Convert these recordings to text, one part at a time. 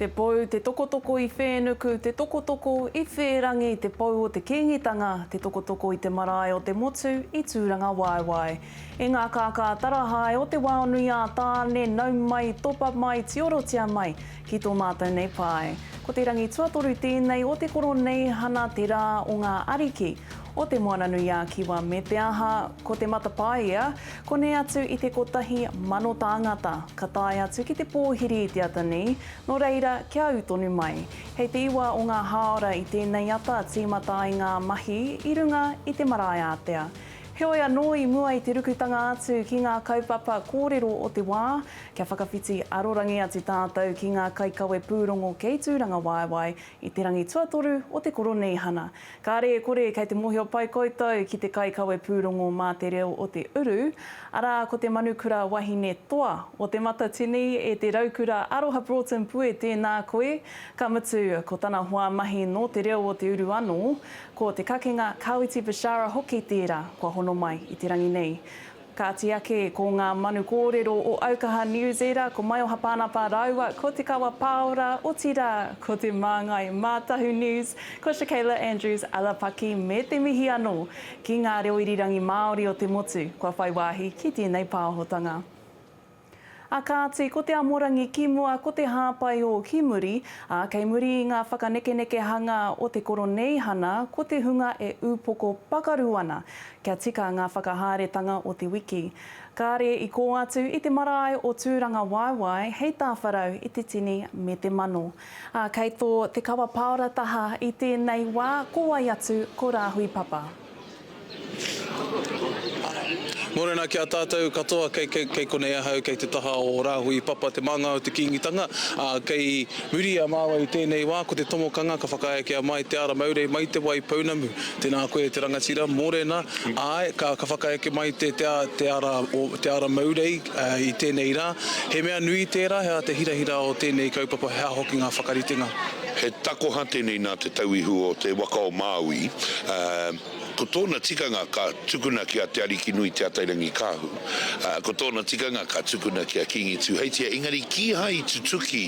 Te pou, te tokotoko i whēnuku, te tokotoko i whērangi, te pou o te Kīngitanga, te tokotoko i te marae o te motu i Tūrangawaewae. E ngā kākā tarahae o te wao nui a Tāne, nau mai, topa mai, tiorotia mai ki tō mātou nei pae. Ko te rangi tuatoru tēnei o te Koroneihana te rā o ngā ariki o Te Moananui-a-Kiwa me te aha, ko te matapae Konei atu i te 1,000 tāngata ka tae atu ki te pōhiri i te ata nei, nō reira kia ū tonu mai. Hei te iwa o ngā hāora i tēnei ata tīmata ai ngā mahi i runga i te marae ātea. Heoi anō i mua i te rukutanga atu ki ngā kaupapa kōrero o te wā, kia whakawhiti arorangi atu tātou ki ngā kaikawe pūrongo kei Tūrangawaewae i te rangi tuatoru o te Koroneihana. Kāre e kore kei te mōhio pai koutou ki te kaikawe pūrongo mā te reo o te uru, arā ko te manukura wahine toa o Te Matatini e te raukura Aroha Broughton Pue tēnā koe, ka mutu ko tana hoa mahi nō te reo o te uru anō, ko Te Kakenga Kawiti Bishara hoki tērā kua hono mai i te rangi nei. Kāti ake, ko ngā manu kōrero o Aukaha News ērā, ko Maioha Pānapa rāua ko Te Kawa Pāora, otirā, ko Te Māngai Mātahu News, ko Shakayla Andrews Alapaki me te mihi anō ki ngā reo irirangi Māori o te motu kua whai wāhi ki tēnei pāhotanga. A kāti, ko te amorangi ki mua, ko te hāpai ō ki muri, ā, kei muri i ngā whakanekenekehanga o te Koroneihana, ko te hunga e ūpoko pakaru ana, kia tika ngā whakahaeretanga o te wiki. Kāre i kō atu i te marae o Tūrangawaewae hei tāwharau i te tini me te mano. Ā, kei tō Te Kawa Paora taha i tēnei wā, ko wai atu, ko Rāhui Papa. Mōrena ki a tātou katoa, kei, kei, kei konei ahau, kei te taha o Rāhui Papa, te māngai o te Kīngitanga, ā, kei muri i a māua i tēnei wā, ko te tomokanga ka whakaekea mai te ara maurei, mai te wai pounamu. Tēnā koe e te rangatira, mōrena, āe, ka, ka whakaeke mai te, te, te ara, o, te ara maurei, ā, i tēnei rā. He mea nui tērā, he aha te hirahira o tēnei kaupapa, he aha hoki ngā whakaritenga? He takoha tēnei nā Te Tauihu o te waka o Māui, ā, ko tōna tikanga ka tukuna ki a Te Arikinui Te Atairangikaahu, ā, ko tōna tikanga ka tukuna ki a Kīngi Tūheitia, engari kīhai i tutuki,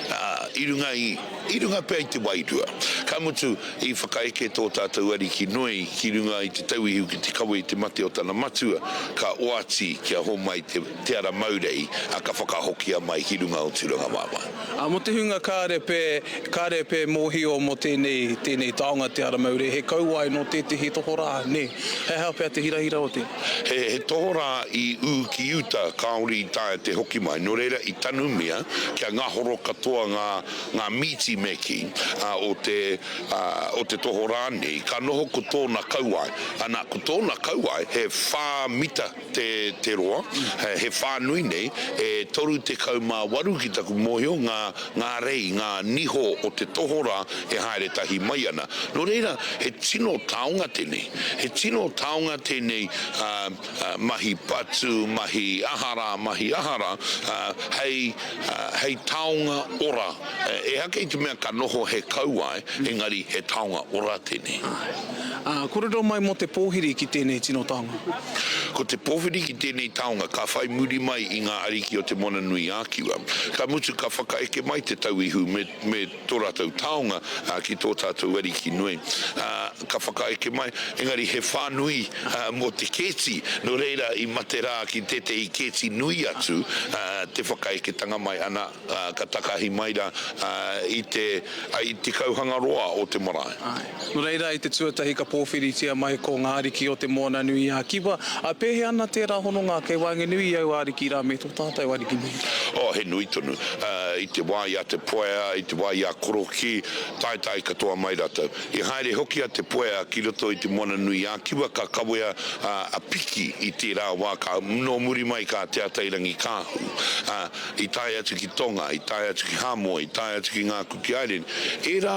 ā, i runga i, i runga pea i te wairua. Ka mutu, i whakaeke tō tātou Ariki nui ki runga i Te Tauihu ki te kawe i te mate o tana matua, ka oati kia homai te, te ara maurei, ā, ka whakahokia mai ki runga o Tūrangawaewae. Ā, mō te hunga kāre pē, kāre pē mōhio mō tēnei, tēnei taonga te ara maure, he kauae nō tētehi tohorā, nē? He aha pea te hirahira o tēnei? He, he tohorā i ū ki uta kāore i taea te hoki mai, nō reira i tanumia kia ngahoro katoa ngā, ngā mīti me kī, ā, o te, ā, o te tohorā nei, ka noho ko tōna kauae. Ana, ko tōna kauae he whā mita te, te roa, he whānui nei, e 38 ki taku mōhio ngā, ngā rei, ngā niho o te tohorā e haere tahi mai ana. Nō reira, he tino taonga tēnei. He tino taonga tēnei ā, ā, mahi patu, mahi aha rā, mahi aha rā, ā, hei, ā, hei taonga ora. Ehake i te mea ka noho he kauae, engari he taonga ora tēnei. Āe. Ā, kōrero mai mō te pōhiri ki tēnei tino taonga. Ko te pōhiri ki tēnei taonga ka whai muri mai i ngā ariki o Te Moana-nui-ā-Kiwa. Ka mutu ka whakaeke mai Te Tauihu me, me tō rātou taonga, ā, ki tō tātou ariki nui. Ā, ka whakaeke mai, engari he whānui, ā, mō te kēti, nō reira i mate rā ki tētehi kēti nui atu, ā, te whakaeketanga mai, ana, ā, ka takahi mai rā, ā, i te, ā, i te kauhangaroa o te marae. Āe. Nō reira, i te tuatahi ka pōwhiritia mai ko ngā ariki o Te Moana-nui-a-Kiwa, ā, pēhea ana tērā hononga kei waenganui i aua ariki rā me tō tātou ariki nui? Oh, he nui tonu. Ā, i te wā i a Te Puea, i te wā i a Korokī, taetae katoa mai rātou. I haere hoki a Te Puea ki roto i Te Moana-nui-a-Kiwa, ka kawea a Piki i tērā wā, ka, nō muri mai ka Te Atairangikaahu. Ā, i tae atu ki Tonga, i tae atu ki Hāmoa, i tae atu ki ngā Kuki Airani. Ērā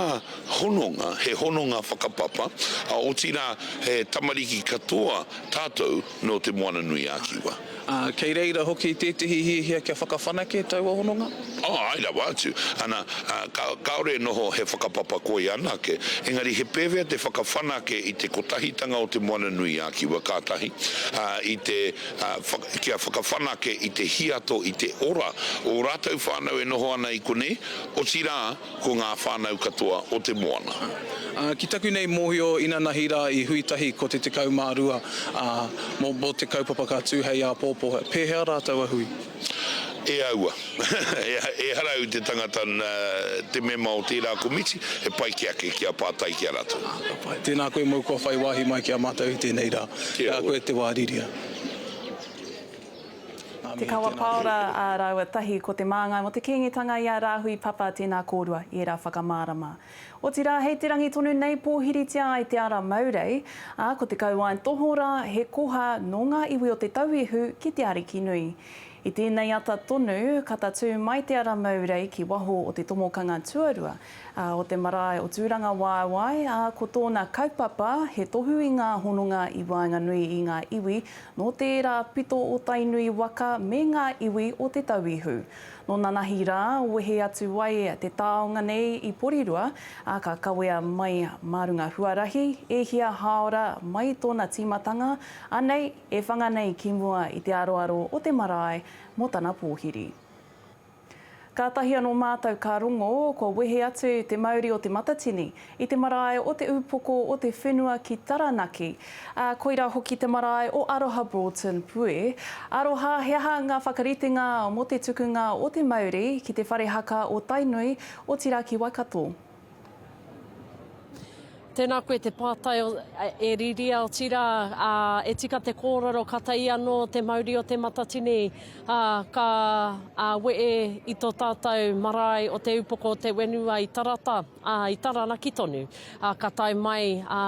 hononga, he hononga whakapapa, ā, otirā, he tamariki katoa tātou nō Te Moana-nui-ā-Kiwa. Ā, kei reira hoki tētehi hiahia kia whakawhanake taua hononga? Oh, āe rawa atu. Ana, ka, kāore e noho he whakapapa koi anake, engari he pēwhea te whakawhanake i te kotahitanga o Te Moana-nui-a-Kiwa, ka tahi, ā, i te, ā, whaka, kia whakawhanake i te hiato, i te ora o ō rātou whānau e noho ana i konei, otirā, ko ngā whānau katoa o te moana. Ā, ki taku nei mōhio inanahi rā i hui tahi ko te 12, ā, mō, mō te kaupapa ka tū hei āpōpō. Pēhea rā taua hui? E aua. Ehara au te tangata, te mema o tērā komiti, he pai ki ake kia pātai ki a rātou. Ā, ka pai. Tēnā koe mōu kua whai wāhi mai ki a mātou i tēnei rā. Ki a koe te wā riria. Te Kawa Paora ā rāua tahi ko te māngai mō te Kīngitanga i a Rāhui Papa tēnā kōrua i ērā whakamārama. Otirā hei te rangi tonu nei pōhiritia ai te ara maurei, ā, ko te kauae tohorā he koha nō ngā iwi o Te Tauihu ki Te Arikinui. I tēnei ata tonu, ka tatū mai te ara maurei ki waho o te tomokanga tuarua o te marae o Tūrangawaewae, ā, ko tōna kaupapa he tohu i ngā hononga i waenganui i ngā iwi nō tērā pito o Tainui waka me ngā iwi o Te Tauihu. Nō nanahi rā, wehe atu ai te taonga nei i Porirua, ā, ka kawea mai mā runga huarahi, e hia hāora mai tōna tīmatanga, anei, E whanga nei ki mua i te aroaro o te marae mō tana pōhiri. Kātahi anō mātou ka rongo, kua wehe atu te mauri o Te Matatini i te marae o Te Ūpoko o te Whenua ki Taranaki, ā, koirā hoki te marae o Aroha Broughton Pue. Aroha, he aha ngā whakaritenga mō te tukunga o te mauri ki te whare haka o Tainui, otirā ki Waikato? Tēnā koe te pātai e Riria, otirā, ā, e tika te kōrero ka tae anō te mauri o Te Matatini, ā, ka, ā, wee i tō tātou marae o Te Upoko o te Whenua i Tarata, ā, i Taranaki tonu. Ā, ka tae mai, ā,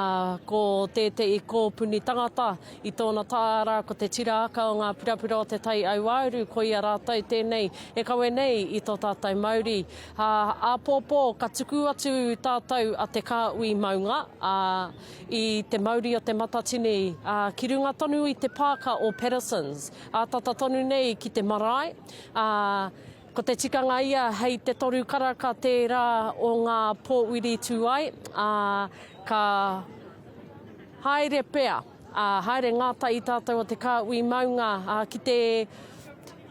ko tētehi kōpuni tangata i tōna tāra, ko te tira aka o ngā purapura o Te Tai Auāuru, koia rātou tēnei e kawe nei i tō tātou mauri. Ā, āpōpō ka tuku atu tātou a Te Kāhui Maunga, ā, i te mauri o Te Matatini, ā, ki runga tonu i te pāka o Patersons, ā, tata tonu nei ki te marae, ā, ko te tikanga ia hei te toru karaka tērā o ngā pōwiri tū ai, ā, ka haere pea. Ā, haere ngātahi tātou o Te Kāhui Maunga, ā, ki te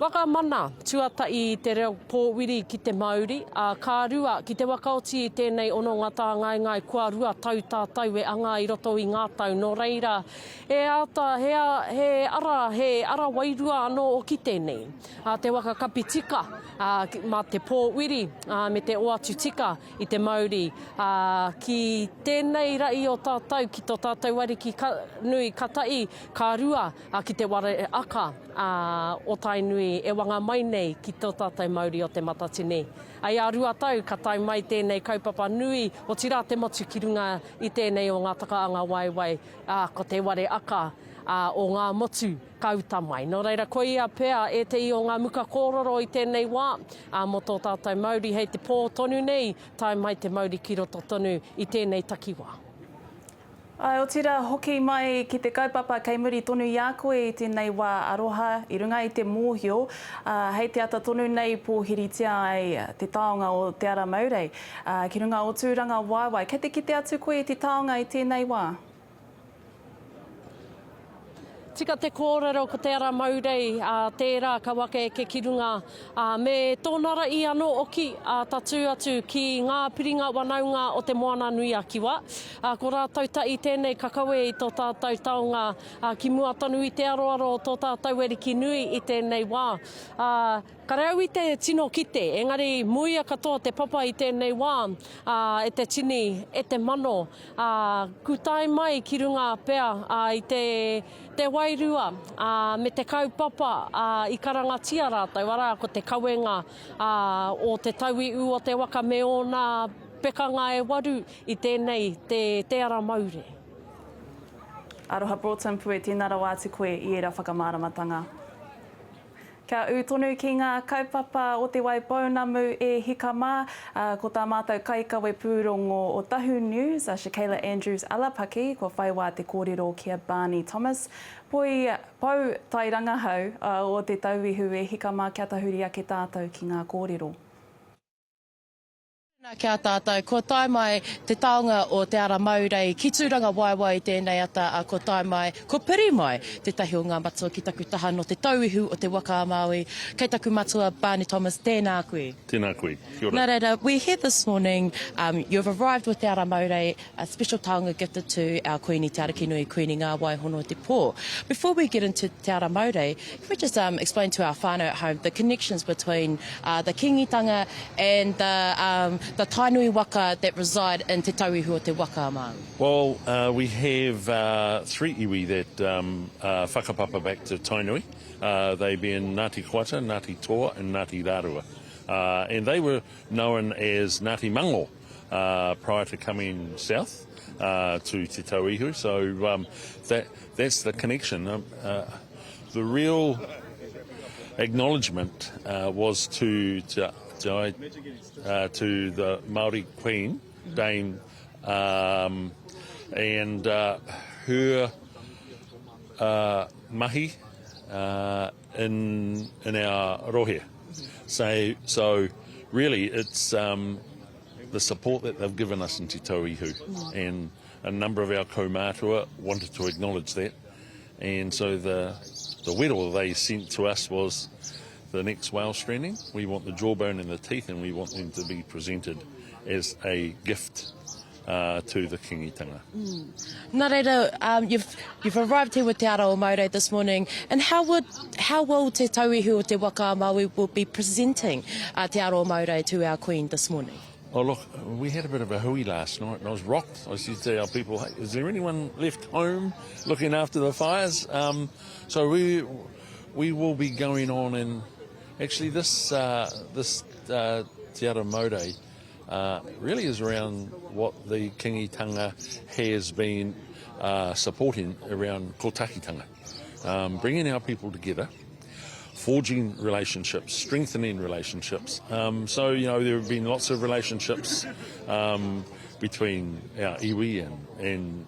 whakamana tuatahi i te reo pōwiri ki te Māori, ā, ka rua, ki te whakaoti i tēnei hononga tāngaengae kua 2 tau tātou e anga i roto i ngā tau. Nō reira, he āta, he, he ara, he ara wairua anō hoki tēnei. Ā, te waka kapi tika, ā, mā te pōwiri, ā, me te oatu tika, i te mauri, ā, ki tēnei ra'i o tātou, ki tō tātou Ariki ka, nui, ka ta'i, ka rua, ā, ki te ware aka, ā, o Tainui e wanga mai nei ki tō tātou mauri o Te Matatini. Ai ā 2 tau ka tae mai tēnei kaupapa nui, otirā te motu ki runga i tēnei o ngā takaanga waewae, ā, ko te ware aka, ā, o ngā motu. ka uta mai. Nō reira, koia pea ētehi o ngā muka kōrero i tēnei wā, ā, mō tō tātou mauri hei te pō tonu nei, tae mai te mauri ki roto tonu i tēnei takiwā. Āe, otirā, hoki mai ki te kaupapa kei muri tonu i a koe i tēnei wā aroha, i runga i te mōhio, ā, hei te ata tonu nei pōhiritia ai te taonga o Te Ara Maurei, ā, ki runga o Tūrangawaewae. Kei te kite atu koe i te taonga i tēnei wā? Tika te kōrero ko te ara maurei, ā, tērā ka waka eke ki runga, ā, me tōna ra'i anō oki, ā, tatū atu ki ngā piringa wanaunga o Te Moana-nui-a-Kiwa. Ā, ko rātou ta'i tēnei ka kawe i tō tātou taonga, ā, ki mua tonu i te aroaro o tō tātou Ariki nui i tēnei wā. Ā, kare au i te tino kite, engari muia katoa te papa i tēnei wā, ā, e te tini, e te mano, Ā, ku tae mai ki runga pea, ā, i te, te wairua, ā, me te kaupapa, ā, i karangatia rātou, arā, ko te kawenga, ā, o te tauihu o te waka me ōna pekanga e waru i tēnei, te, te ara maure. Aroha Broughton Pue, tēnā rawa atu koe i ērā whakamāramatanga. Kia ū tonu ki ngā kaupapa o Te Waipounamu e hika mā, ā, ko tā mātou kaikawe pūrongo o Tahu News, a Shakayla Andrews Alapaki, kua whai wā te kōrero ki a Barney Thomas, poi, pou tairangahau o Te Tauihu e hika mā kia tahuri ake tātou ki ngā kōrero. Tēnā ki a tātou, kua tae mai te taonga o Te Ara Maurei ki Tūrangawaewae i tēnei ata, ā, kua tae mai, kua piri mai tētahi o ngā matua ki taku taha nō Te Tauihu o Te Waka a Māui. Kei taku matua, Barney Thomas, tēnā koe. Tēnā koe. Kia ora. Nā reira, we're here this morning, um, you've arrived with Te Ara Maurei, a special taonga gifted to our Kuini Te Arikinui Kuini Ngā Wai Hono Te Pō. Before we get into Te Ara Maurei, can we just um, explain to our whānau at home the connections between uh, the Kīngitanga and the, um, the Tainui waka that reside in Te Tauihu o Te Waka a Māui? Well, uh, we have uh, three iwi that um, uh, whakapapa back to Tainui, uh, they being Ngāti Koata, Ngāti Toa and Ngāti Rārua. Uh, and they were known as Ngāti Mango uh, prior to coming south uh, to Te Tauihu. So um, that, that's the connection. Um, uh, the real acknowledgement uh, was to, to, to, uh, to the Māori Queen, Dame, um, and uh, her uh, mahi uh, in, in our rohe. So, so really it's um, the support that they've given us in Te Tauihu and a number of our kaumātua wanted to acknowledge that. And so the, the wero they sent to us was the next whale stranding. We want the jawbone and the teeth and we want them to be presented as a gift uh, to the Kingitanga. Mm. Nā reira, um, you've, you've arrived here with Te Ara o Maurei this morning, and how would, how will Te Tauihu o Te Waka a Māui will be presenting uh, Te Ara o Maurei to our Queen this morning? Oh, look, we had a bit of a hui last night and I was rocked. I said to our people, hey, is there anyone left home looking after the fires? Um, so we, we will be going on and actually this, uh, this uh, Te Ara Maurei uh, really is around what the Kingitanga has been uh, supporting around kotahitanga, um, bringing our people together, forging relationships, strengthening relationships. Um, so, you know, there have been lots of relationships um, between our iwi and, and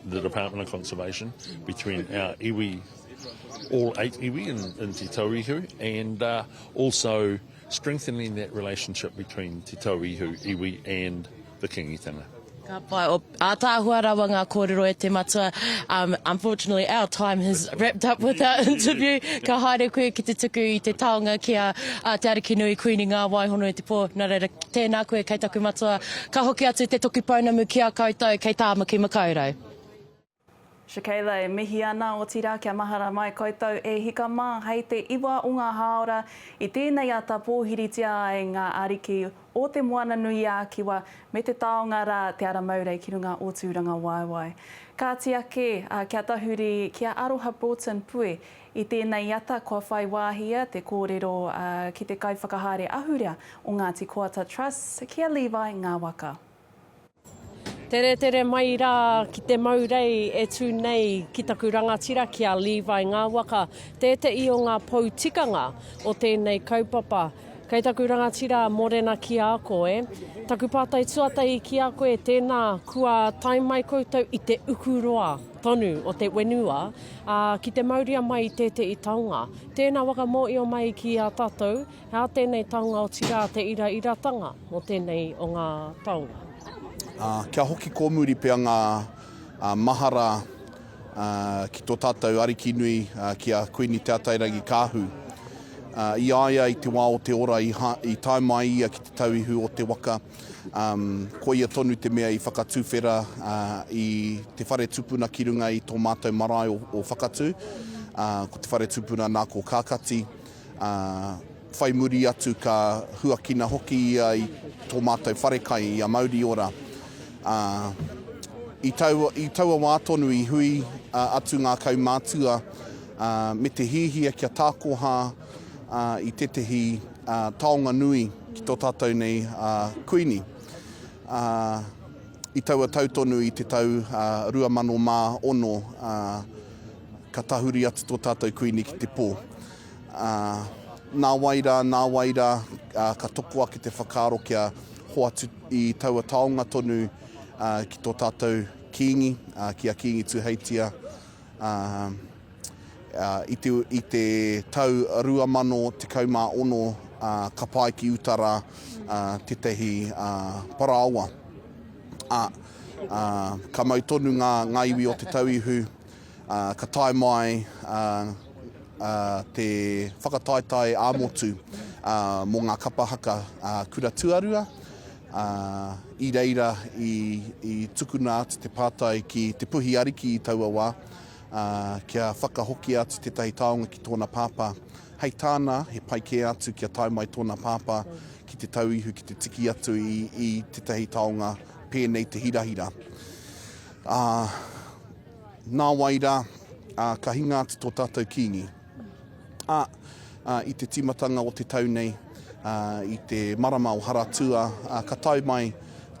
the Department of Conservation, between our iwi, all eight iwi in, in Te Tauihu, and uh, also strengthening that relationship between Te Tauihu iwi and the Kingitanga. Ka pai. O, ātaahua rawa ngā kōrero e te matua. Um, unfortunately, our time has wrapped up with our interview. Ka haere koe ki te tuku i te taonga ki a, a Te Arikinui Kuini Ngā Waihono i te pō. Nā reira, tēnā koe kei taku matua. Ka hoki atu te toki pounamu ki a koutou kei Tāmaki Makaurau. Shakayla e mihi ana, otirā kia mahara mai koutou e hika mā hei te iwa o ngā hāora i tēnei ata pōhiritia ai ngā ariki o Te Moana-nui-ā-Kiwa me te taonga rā Te Ara Maurei ki runga o Tūrangawaewae. Kāti ake, ā, kia tahuri ki a Aroha Broughton Pue i tēnei ata kua whai wāhi ia te kōrero ki te kaiwhakahaere ahurea o Ngāti Koata Trust, ki a Levi Ngāwaka. Teretere mai rā ki te mau rei e tū nei ki taku rangatira ki a Levi Ngāwaka, tēteʻi o ngā pou tikanga o tēnei kaupapa. Kei taku rangatira morena ki a koe. Taku pātai tuatahi ki a koe, tēnā, kua tae mai koutou i te uku roa tonu o te whenua, ā, ki te mauria mai i tēteʻi taonga. Tēnā whakamōio mai ki a tātou, He aha tēnei taonga otirā te irairatanga mō tēnei o ngā taonga? Ā, kia hoki kōmuri pea ngā mahara ki tō tātou Ariki nui, ki a Kuini Te Atairangi Kāhu. I a ia i te wā o te ora i tae mai ia ki te tauihu o te waka, koia tonu te mea i whakatuwhera i te whare tupuna ki runga i tō mātou marae o Whakatū, ko te whare tupuna nā ko Kākati. Ā, whai muri atu ka huakina hoki ia i tō mātou wharekai, i a Mauriora. Ā, i taua, i taua wā tonu i hui atu ngā kaumātua, ā, me te hiahia kia tākoha i tētehi taonga nui ki tō tātou nei Kuini. Ā, i taua tau tonu i te tau 2006, ā, ka tahuri atu tō tātou Kuini ki te pō. Ā, nāwai rā, nāwai rā, ā, ka toko ake te whakaaro kia hoatu i taua taonga tonu ā, ki tō tātou Kīngi, ā, ki a Kīngi Tūheitia, ā, ā, i te, i te tau 2016, ā, ka pae ki uta rā tētahi parāoa. Ā, ā, ka mau tonu ngā, ngā iwi o Te Tauihu, ā, ka tae mai, ā, ā, te whakataetae ā-motu, ā, mō ngā kapa haka, ā, kura tuarua, ā, i reira i, i tukuna atu te pātai ki te Puhi Ariki i taua wā, ā, kia whakahokia atu tētahi taonga ki tōna pāpā. Hei tāna, he pai kē atu kia tae mai tōna pāpā ki Te Tauihu ki te tiki atu i, i tētahi taonga pēnei te hirahira. Ā, nāwai rā, ā, ka hinga atu tō tātou Kīngi. Ā, ā, i te tīmatanga o te tau nei, ā, i te marama o Haratua, ā, ka tae mai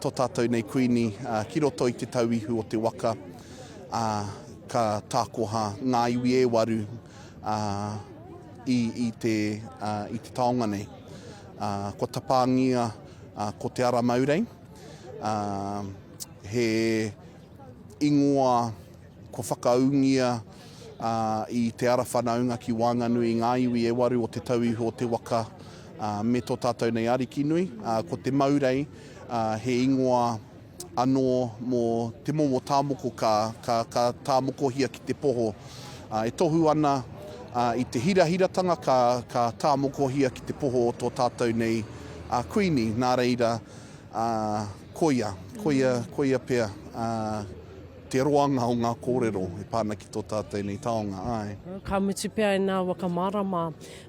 tō tātou nei Kuini, ā, ki roto i Te Tauihu o te waka, ā, ka tākoha ngā iwi e waru, ā, i, i te, ā, i te taonga nei. Ā, kua tapāngia, ā, ko Te Ara Maurei, ā, he ingoa Kua whakaūngia i te ara whanaunga ki waenganui i ngā iwi e waru o Te Tauihu o te Waka me tō tātou nei Ariki nui. Ko Te Maurei he ingoa anō mō te momo tāmoko ka, ka, ka tāmokohia ki te poho. E tohu ana i te hirahiratanga ka, ka tāmokohia ki te poho o tō tātou nei Kuini. Nā reira, koia, koia, koia pea. Te roanga o ngā kōrero e pā ana ki tō tātou nei taonga, āe. Ka mutu pea i nā waka mārama.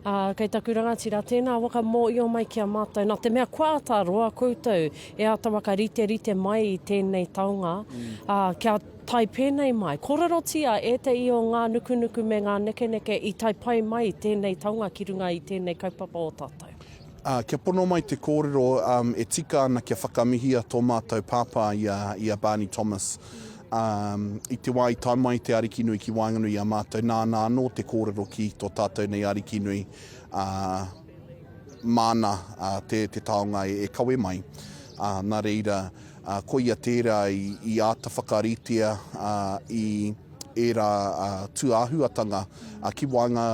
Ā, kei taku rangatira, tēnā waka mōio mai ki a mātou, nā te mea kua āta roa koutou e āta whakariterite mai i tēnei taonga, ā, kia tae pēnei mai. Kōrerotia ētehi o ngā nukunuku me ngā nekeneke i tae pai mai tēnei taonga ki runga i tēnei kaupapa o tātou. Ā, kia pono mai te kōrero, ā, e tika ana kia whakamihia tō mātou pāpā i a, i a Barney Thomas. Ā, i te wā i tae mai te Arikinui ki waenganui i a mātou, nāna anō te kōrero ki tō tātou nei Arikinui, ā, māna, ā, te, te taonga e, e kawe mai. Ā, nā reira, ā, koia tērā i, i āta whakaritea, ā, i ērā, ā, tūāhuatanga, ā, ki waenga,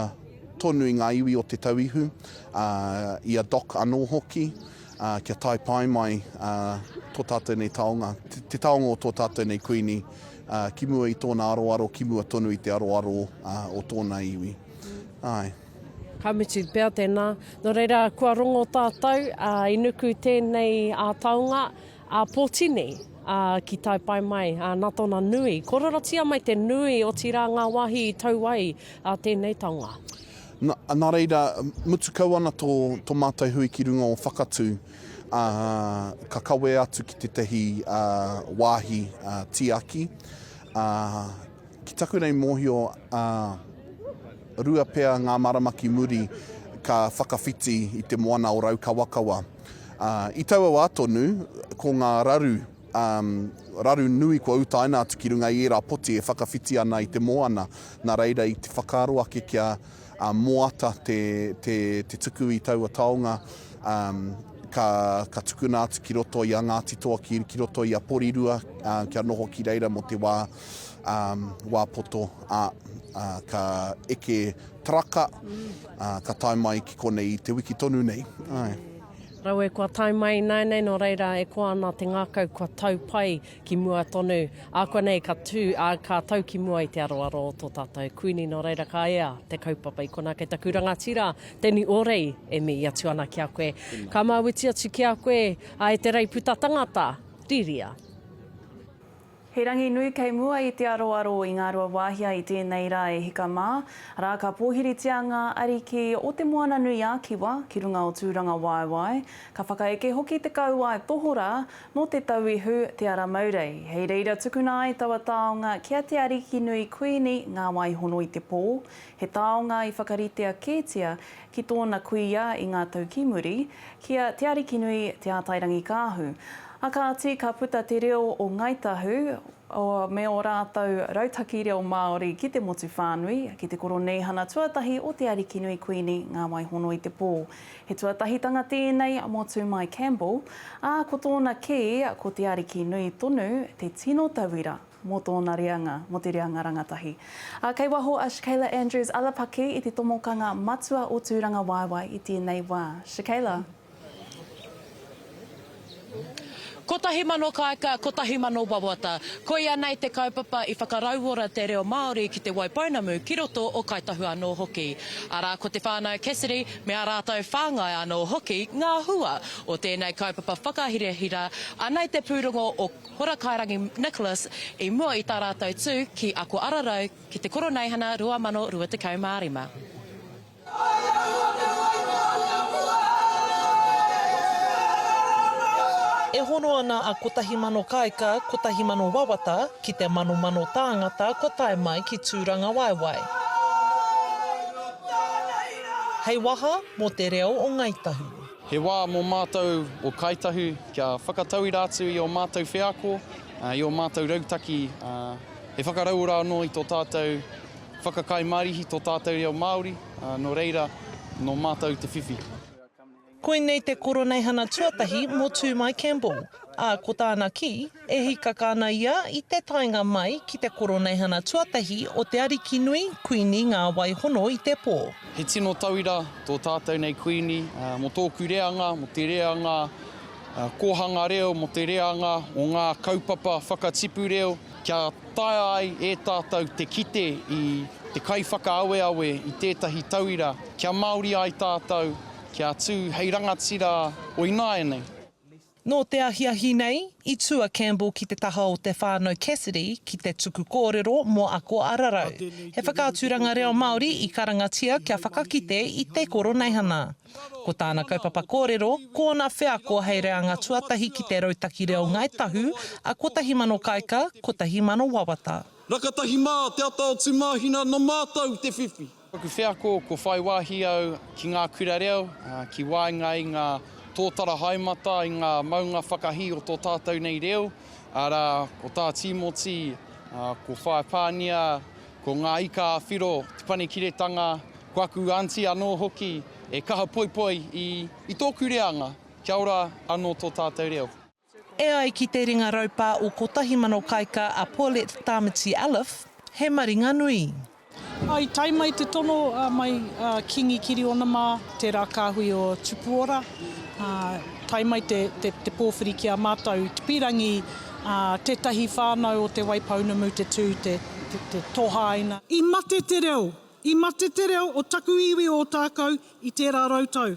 tonu i ngā iwi o Te Tauihu, ā, i a Doc anō hoki, ā, kia tae pai mai, ā, tō tātou nei taonga, te, te taonga o tō tātou nei Kuini, ā, ki mua i tōna aroaro, ki mua tonu i te aroaro, ā, o tōna iwi. Āe. Ka mutu pea tēnā. Nō reira, kua rongo tātou, ā, i nuku tēnei ā taonga, ā Pōtini, ā, ki tae pai mai, ā, nā tōna nui. Kōrerotia mai te nui, otirā ngā wāhi i tau ai ā tēnei taonga. Nā, nā reira, mutu kau ana tō, tō mātou hui ki runga o Whakatū, ā, ka kawea atu ki tētahi, ā, wāhi, ā, tiaki, ā, Ki taku nei mōhio, ā, rua pea ngā marama ki muri ka whakawhiti i te moana o Raukawakawa. Ā, i taua wā tonu, ko ngā raru, ā, raru nui kua utaina atu ki runga i ērā poti e whakawhiti ana i te moana. Nā reira i te whakaaro ake kia, ā, moata te, te, te tuku i taua taonga, ā, ka, ka tukuna atu ki roto i a Ngāti Toa, ki, ki roto i a Porirua, ā, kia noho ki reira mō te wā, ā, wā poto, ā, ā, ka eke taraka, ā, ka tae mai ki konei i te wiki tonu nei. Āe. Rawe kua tae mai ināianei nō reira e koa ana te ngākau kua tau pai ki mua tonu. Ākuanei ka tū, ā, ka tau ki mua i te aroaro o tō tātou Kuini nō reira ka ea te kaupapa i konā kei taku rangatira te Niorei e mihi atu ana ki a koe. Ka māuiti atu ki a koe, ā, e te reiputa tangata, riria. He rangi nui kei mua i te aroaro i Ngāruawāhia i tēnei rā e hika mā, arā ka pōhiritia ngā ariki o Te Moana-nui-a-Kiwa ki runga o Tūrangawaewae, ka whakaeke hoki te kauae tohorā nō Te Tauihu, Te Ara Maurei. Hei reira tukuna ai taua taonga ki a Te Arikinui Kuini Ngāwaihono-i-te-pō, he taonga i whakaritea kētia ki tōna kuia i ngā tau ki muri, ki a Te Arikinui Te Ātairangikaahu. A kāti, ka puta te reo o Ngāi Tahu me ō rātou rautaki reo Māori ki te motu whānui, ki te koroneihana tuatahi o Te Arikinui Kuini Ngāwaihono-i-te-pō. He tuatahitanga tēnei mō Tūmai Campbell, ā, ko tōna kī, ko Te Arikinui tonu te tino tauira. mō tōna reanga, mō te reanga rangatahi. Ā, kei waho a Shakayla Andrews Alapaki i te tomokanga matua o Tūrangawaewae i tēnei wā. Shakayla. 1000 kāika, 1000 wawata. Koia nei te kaupapa i whakarauora te reo Māori ki Te Waipounamu, ki roto o Kāi Tahu anō hoki. Arā, ko te whānau Cassidy me ā rātou whāngai anō hoki ngā hua o tēnei kaupapa whakahirahira, anei te pūrongo o Horakairangi Nicholas i mua i tā rātou tū ki Ako Ararau ki te Koroneihana 2025. E hono ana a 1000 Kāika, 1000 Wawata ki te manomano tāngata kua tae mai ki Tūrangawaewae. Hei waha mō te reo o Ngāi Tahu. He wā mō mātou o Kāi Tahu kia whakatauira atu i ō mātou wheako, i ō mātou rautaki he whakarauora anō i tō tātou Whakakai marihi tō tātou reo Māori, nō reira, nō mātou te whiwhi. Koinei te koroneihana tuatahi mō Tūmai Campbell, ā, ko tāna kī, e hīkaka ana ia i te taenga mai ki te koroneihana tuatahi o te Arikinui Kuini Ngā Wai Hono i te Pō. He tino tauira tō tātou nei Kuini mō tōku reanga, mō te reanga kōhanga reo, mō te reanga o ngā kaupapa whakatipu reo, kia Taea ai e tātou te kite i te kaiwhakaaweawe i tētahi tauira kia Māori ai tātou, kia tū hei rangatira o ināianei. Nō te ahiahi nei, i tū a Campbell ki te taha o te whānau Cassidy ki te tuku kōrero mō Ako Ararau, he whakaaturanga reo Māori i karangatia kia whakakite i te Koroneihana. Ko tāna kaupapa kōrero, ko ōna wheako hei reanga tuatahi ki te rautaki reo Ngāi Tahu a 1000 Kāika, 1000 Wawata. Rakatahi mā, te ata o Tūmāhina, nō mātou te whiwhi. Taku wheako, ko whai wāhi au ki ngā kura reo, ki waenga i ngā tōtara haemata, i ngā maunga whakahī o tō tātou nei reo, arā, ko Tā Tīmoti, ko Whaea Pānia, ko Ngā Ika a Whiro, Te Panekiretanga, Ko aku aunty anō hoki e kaha poipoi i i tōku reanga, kia ora anō tō tātou reo. E ai ki te ringa raupā o 1000 Kaika a Paulette Tamiti Elliffe, he maringa nui. I tae mai te tono mai a Kingi Kiriona mā, tērā kāhui o Tupuora, tae mai te pōwhiri ki a mātou i te pīrangi tētahi whānau o Te Waipounamu te tū te tohaina. I mate te reo I mate te reo o taku iwi o Ōtākou i tērā rautau.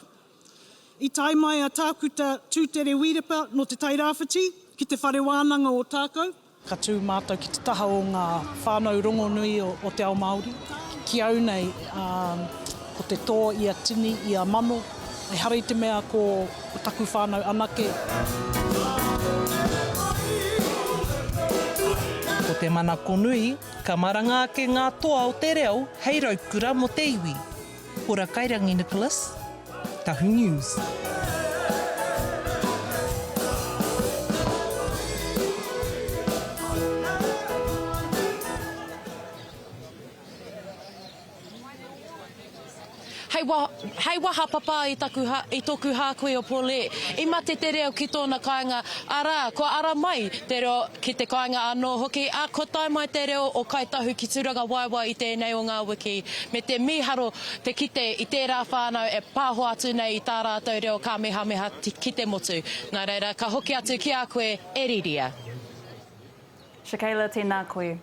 I tae mai a Tākuta Tūtere Wīrepa nō Te Tairāwhiti ki Te Whare Wānanga o Ōtākou. Ka tū mātou ki te taha o ngā whānau rongonui o te ao Māori. Ki au nei, ko te tō i a tini, i a mano, ehara i te mea ko taku whānau anake. Ko te manako nui, Ka maranga ake ngā toa o te reo hei raukura mō te iwi. Hora Kairangi Nicholas, Tahu News. Hei, wa, hei waha papa i, taku, i tōku hākui o Paulette, i mate te reo ki tōna kāinga, arā, kua ara mai te reo ki te kāinga anō hoki, ā, kua tae mai te reo o Kāi Tahu ki Tūrangawaewae i tēnei o ngā wiki, me te mīharo te kite i tērā whānau e pāho atu nei i tā rātou reo kāmehameha ki te motu. Nā reira, ka hoki atu ki a koe, e Riria. Shakayla, tēnā koe.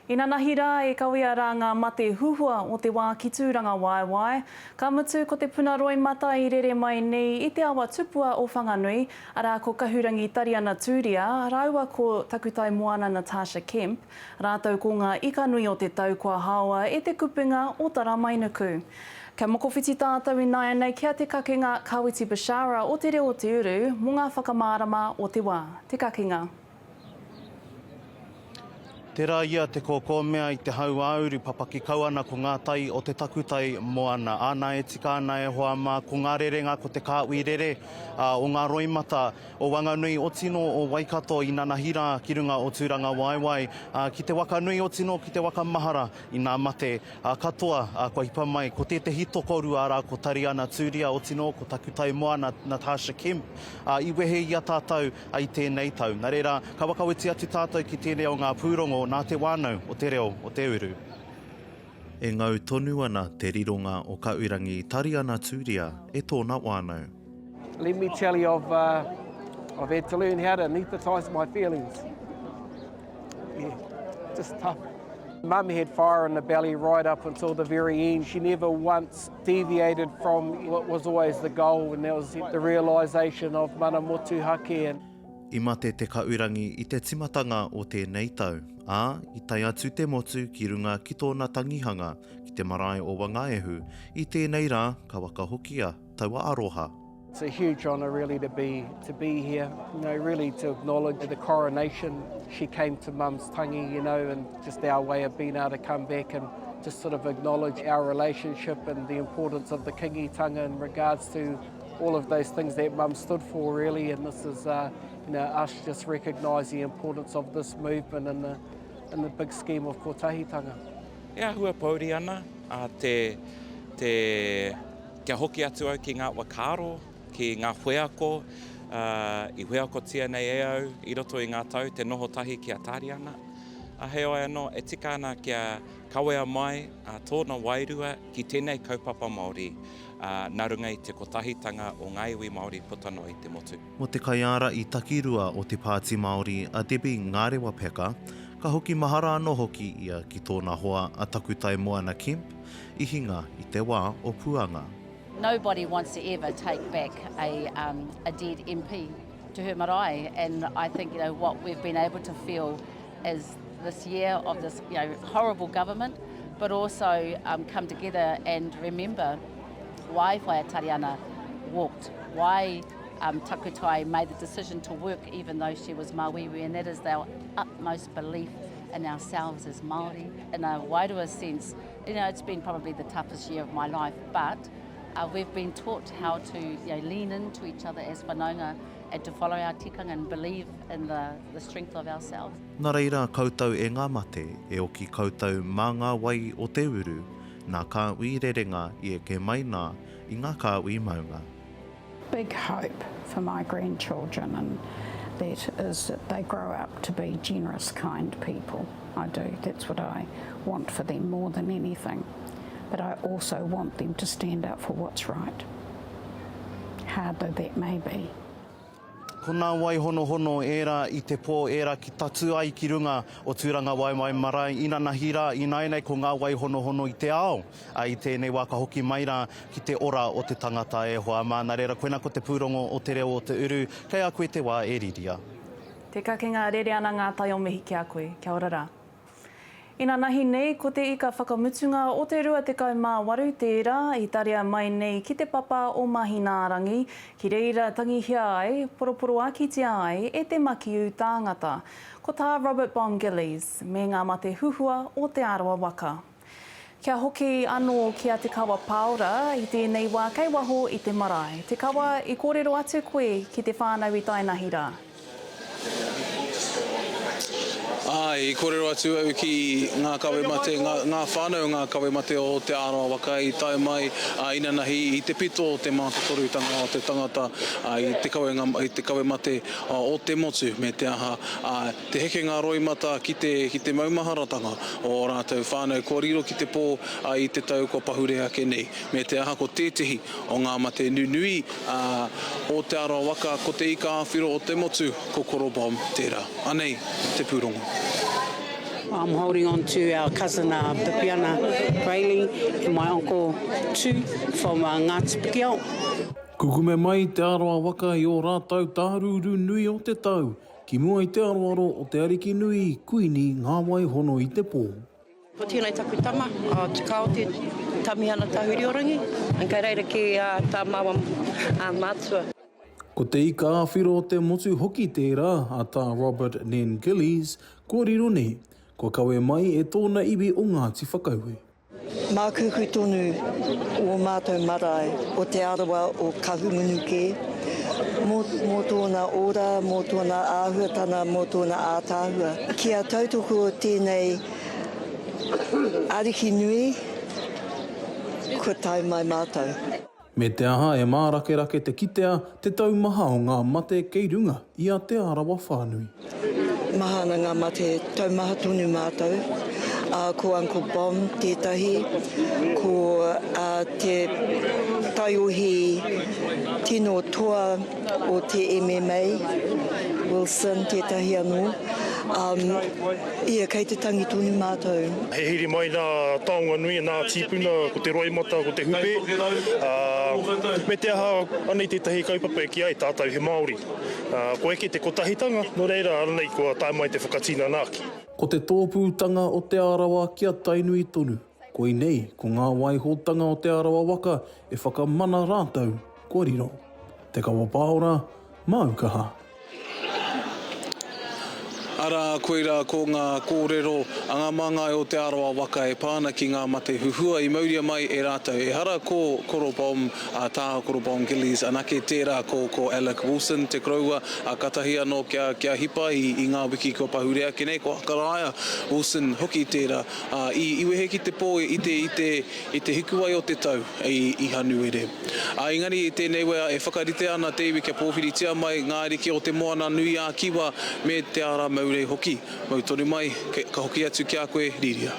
Inanahi rā e kawea rā ngā mate huhua o te wā ki Tūrangawaewae, ka mutu ko te puna roimata i rere mai nei i te awa tupua o Whanganui, arā ko Kahurangi Tariana Tūria rāua ko Takutai Moana Natasha Kemp, rātou ko ngā ika nui o te tau kua haoa e te kupenga o Taramainuku. Kia mokowhiti tātou ināianei ki a Te Kakenga Kawiti Bishara o Te Reo o Te Uru mō ngā whakamārama o te wā. Te Kakenga. Tērā ia te kōkōmea i te hauāuru papaki kau ana ko ngā tai o te takutai moana. Āna e tika ana e hoa mā, ko ngā rerenga ko te kāhui rere o ngā roimata o Wanganui otino o Waikato i nanahi rā ki runga o Tūrangawaewae, ā, ki te waka nui otino ki te waka mahara inā mate katoa kua hipa mai ko tētehi tokorua arā ko Tariana Tūria otino ko Takutai Moana Natasha Kemp i wehe i a tātou i tēnei tau. Nā reira, ka whakawhiti atu tātou ki tēnei o ngā pūrongo nā te wānau o Te Reo o Te Uru. E ngau tonu ana te rironga o Kaurangi Tariana Turia e tōna wānau. Let me tell you I've, uh, I've had to learn how to anaesthetise my feelings. Yeah, just tough. Mum had fire in the belly right up until the very end. She never once deviated from what was always the goal and that was the realisation of mana motuhake. And I mate te kaurangi i te timatanga o tēnei tau, ā, i tae atu te motu ki runga ki tōna tangihanga ki te marae o Wangaehu, i tēnei rā ka whakahokia taua aroha. It's a huge honour really to be to be here, you know, really to acknowledge the coronation. She came to mum's tangi, you know, and just our way of being able to come back and just sort of acknowledge our relationship and the importance of the kingitanga in regards to all of those things that mum stood for really and this is uh, you know, us just recognise the importance of this movement in the, in the big scheme of kotahitanga. E āhua pōuri ana a te, te Kia hoki atu au ki ngā whakaaro, ki ngā wheako i wheakotia nei e au i roto i ngā tau te noho tahi ki a Tāriana. Heoi anō, e tika ana kia kawea mai tōna wairua ki tēnei kaupapa Māori nā runga i te kotahitanga o ngā iwi Māori puta noa i te motu. Mō te kaiārahi takirua o Te Pāti Māori a Debbie Ngarewa Peka, ka hoki mahara anō hoki ia ki tōna hoa a Takutai Moana Kemp, i hinga i te wā o Puanga. Nobody wants to ever take back a, um, a dead MP to her marae and I think you know what we've been able to feel is this year of this you know horrible government but also um, come together and remember why Whaea Tariana walked, why um, Takutai made the decision to work even though she was Māuiui and that is our utmost belief in ourselves as Māori in a wairua sense. You know, it's been probably the toughest year of my life, but uh, we've been taught how to you know, lean into each other as whanaunga and to follow our tikanga and believe in the, the strength of ourselves. Nā reira koutou e ngā mate, e oki koutou mā ngā wai o te uru, nā kāhui rerenga i eke mai nā i ngā kāhui maunga. Big hope for my grandchildren and that is that they grow up to be generous, kind people. I do. That's what I want for them more than anything. But I also want them to stand up for what's right, hard though that may be. Ko nā wai honohono ērā i te pō, ērā ki tatū ai ki runga o Tūrangawaewae marae inanahi rā, ināianei ko ngā wai honohono i te ao, ā, i tēnei wā ka hoki mai rā ki te ora o te tangata e hoa mā. Nā reira, koinā ko te pūrongo o Te Reo o Te Uru, kei a koe te wā e riria. Te kakenga rere ana ngā tai o mihi ki a koe. Kia ora rā. Inanahi nei, ko te ika whakamutunga o te 28 tērā i tarea mai nei ki te papa o Mahinārangi, ki reira tangihia ai, poroporoakitia ai e te makiu tāngata. Ko tā Robert Bong Gillies, me ngā mate huhua o Te Arawa waka. Kia hoki anō ki a Te Kawa Paora i tēnei wā kei waho i te marae. Te Kawa, i kōrero atu koe ki te whānau i tainahi rā? Āe, i kōrero atu au ki ngā kawe mate, ngā, ngā whānau o ngā kawe mate o Te Arawa waka i tae mai a inanahi i te pito o te mātotorutanga o te tangata i te kawenga, i te kawe mate o te motu me te aha, ā, te hekenga roimata ki te, ki te maumaharatanga o ō rātou whānau kua riro ki te pō i te tau kua pahure ake nei. Me te aha ko tētehi o ngā mate nunui, ā, o Te Arawa waka ko te ika ā-whiro o te motu, ko Koro Bomb tērā. Anei te pūrongo. I'm holding on to our cousin uh, Pipiana Brayley and my uncle Tu from uh, Ngāti Pikiao. Kukume mai Te Arawa waka i ō rātou tārūrū nui o te tau, ki mua i te aroaro o te Ariki nui, Kuini Ngāwaihono i te pō. Ko tēnei taku tama, a Te Kaote Tamihana Tahuriorangi, and kei reira kē a tā māua mātua. Ko te ika ā-whiro o te motu hoki tērā a Tā Robert Nen Gillies, kua riro nei. kua kawe mai e tōna iwi o Ngāti Whakaue. Mākūkū tonu ō mātou marae o Te Arawa o Kahungunu kē, mō, mō tōna ora, mō tōna āhuatana, mō tōna ātaahua. Kia tautoko tēnei ariki nui, kua tae mai mātou. Me te aha e mārakerake te kitea te taumaha o ngā mate kei runga i a Te Arawa whānui. Maha ana ngā mate taumaha tonu mātou, ā, ko Uncle Bom tētahi, ko te taiohi tino toa o te MMA, Wilson tētahi anō, ā, ia kei te tangi tonu mātou. He hiri mai nā taonga nui, nā tīpuna, ko te roimata, ko te hupe, ā, me te aha, anei tētahi kaupapa e kī ai tātou he Māori. Ā, kua eke te kotahitanga, nō reira, anei kua tae mai te whakatinana ake. Ko te tōpūtanga o Te Arawa ki a Tainui tonu, koinei ko ngā waihotanga o Te Arawa waka e whakamana rātou kua riro. Te Kawa Pāora, māu kaha. Arā, koirā ko ngā kōrero a ngā māngai o Te Arawa waka e pā ana ki ngā mate huhua i mauria mai e rātou. Ehara ko Koro Bom, a Tā Koro Bom Gillies anake tērā, ko, ko Alec Wilson te koroua, ā, katahi anō kia, kia hipa i, i ngā wiki kua pahure ake nei, ko Hakaraia Wilson hoki tērā, ā, i, i wehe ki te pō i te, i te, i te hikuwai o te tau i, i Hanuere. Ā, engari i tēnei wea e whakaritea ana te iwi kia pōwhiritia mai ngā ariki o Te Moana-nui-ā-Kiwa me Te Ara Maurei hoki. Mau tonu mai, ka hoki atu ki a koe, Rīria.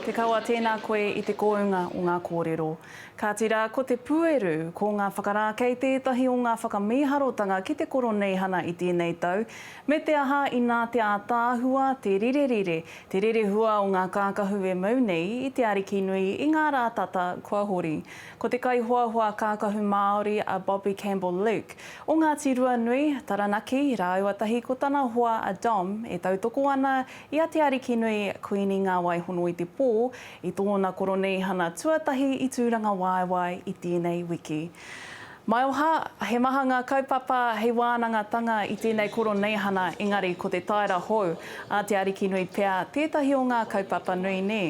Te Kawa, tēnā koe i te kōunga o ngā kōrero. Kāti rā, ko te pueru, ko ngā whakarākei tētahi o ngā whakamīharotanga ki te Koroneihana i tēnei tau, me te aha inā te ātaahua, te rirerire, te rerehua o ngā kākahu e mau nei i te Arikinui i ngā rā tata kua hori. Ko te kaihoahoa kākahu Māori a Bobby Campbell Luke, o Ngāti Ruanui, Taranaki, rāua tahi ko tana hoa a Dom e tautoko ana i a Te Arikinui Kuini Ngāwaihonoitepō i tōna koroneihana tuatahi i Tūrangawaewae i tēnei wiki. Maioha, he maha ngā kaupapa hei wānangatanga i tēnei koroneihana engari ko te taera hou a Te Arikinui pea tētahi o ngā kaupapa nui nē.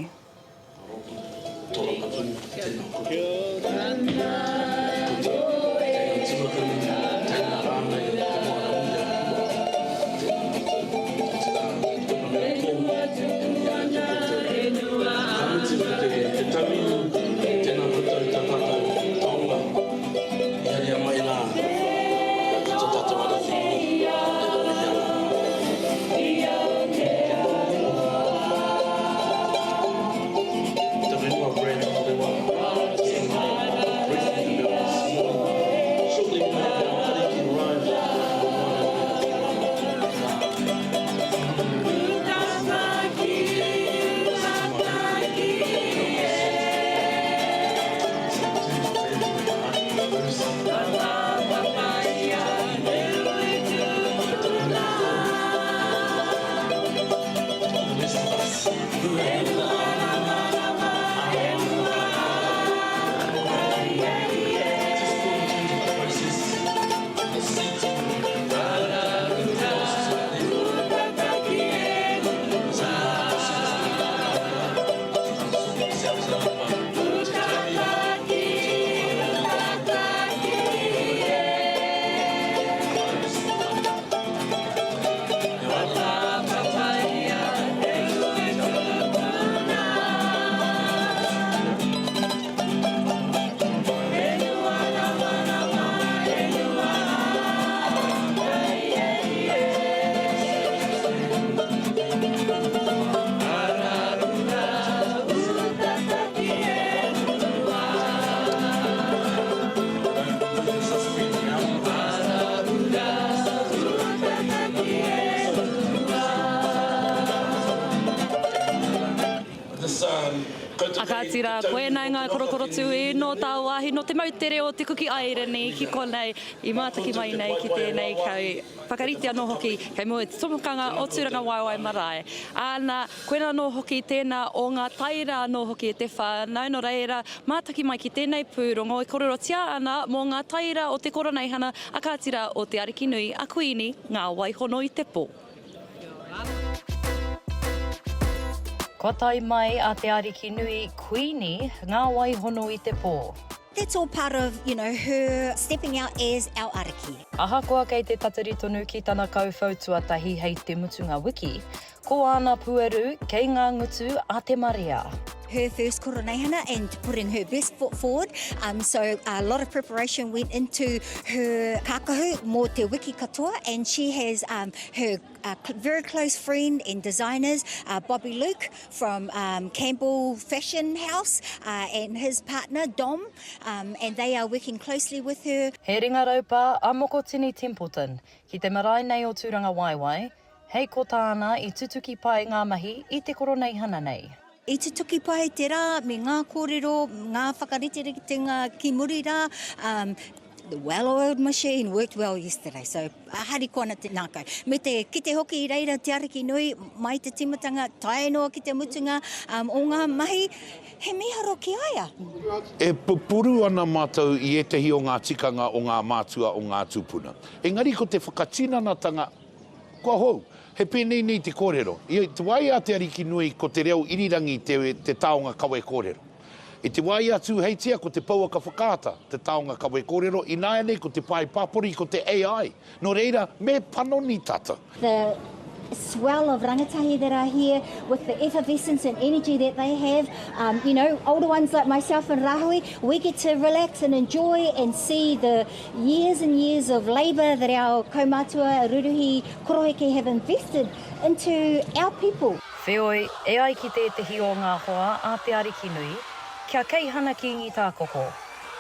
A kāti rā, koinei ngā korokoro tūī nō tāwāhi, nō te moutere o Te Kuki Airani ki konei i mātaki mai nei ki tēnei kau whakarite anō hoki kei mua i te tomokanga o Tūrangawaewae Marae. Āna, koina anō hoki tēnā o ngā taera anō hoki e te whānau, nō reira, mātaki mai ki tēnei pūrongo e kōrerotia ana mō ngā taera o te Koroneihana a kāti rā o Te Arikinui a Kuini Ngā Waihono i te Pō. Kua tae mai a Te Arikinui Kuini Ngā Waihono i te pō. That's all part of, you know, her stepping out as our ariki. Ahakoa kei te tatari tonu ki tana kauwhau tuatahi hei te mutunga wiki, ko āna pueru kei ngā ngutu a te marea. Her first koroneihana and putting her best foot forward, um, so a lot of preparation went into her kākahu mō te wiki katoa and she has um, her uh, very close friend and designers, uh, Bobby Luke from um, Campbell Fashion House uh, and his partner Dom, um, and they are working closely with her. He ringa raupā a Mokotini Templeton ki te marae nei o Tūrangawaewae, hei ko tāna i tutuki pai ngā mahi i te koroneihana nei. I tutuki pai te rā me ngā kōrero, ngā whakariteritenga ki muri rā, um, the well-oiled machine worked well yesterday, so harikoa ana te ngākau. Me te kite hoki i reira Te Ariki Nui mai te tīmatanga tae noa ki te mutunga um, o ngā mahi, he mīharo ki a ia. E pupuru ana mātou i ētehi o ngā tikanga o ngā mātua o ngā tūpuna. Engari ko te whakatinanatanga, kua hou. He pēnei nei te kōrero. I te wā i a Te Arikinui ko te reo irirangi te, te taonga kawe kōrero. I te wā i a Tūheitia ko te pouaka whakaata te taonga kawe kōrero, ināianei ko te pae pāpori ko te AI. Nō reira, me panoni tātou. The swell of rangatahi that are here with the effervescence and energy that they have, um, you know, older ones like myself and Rahui, we get to relax and enjoy and see the years and years of labour that our kaumātua, ruruhi, koroheke have invested into our people. Wheoi, e ai ki tētehi o ngā hoa a Te Arikinui, kia Keihana Kīngi Tākoko,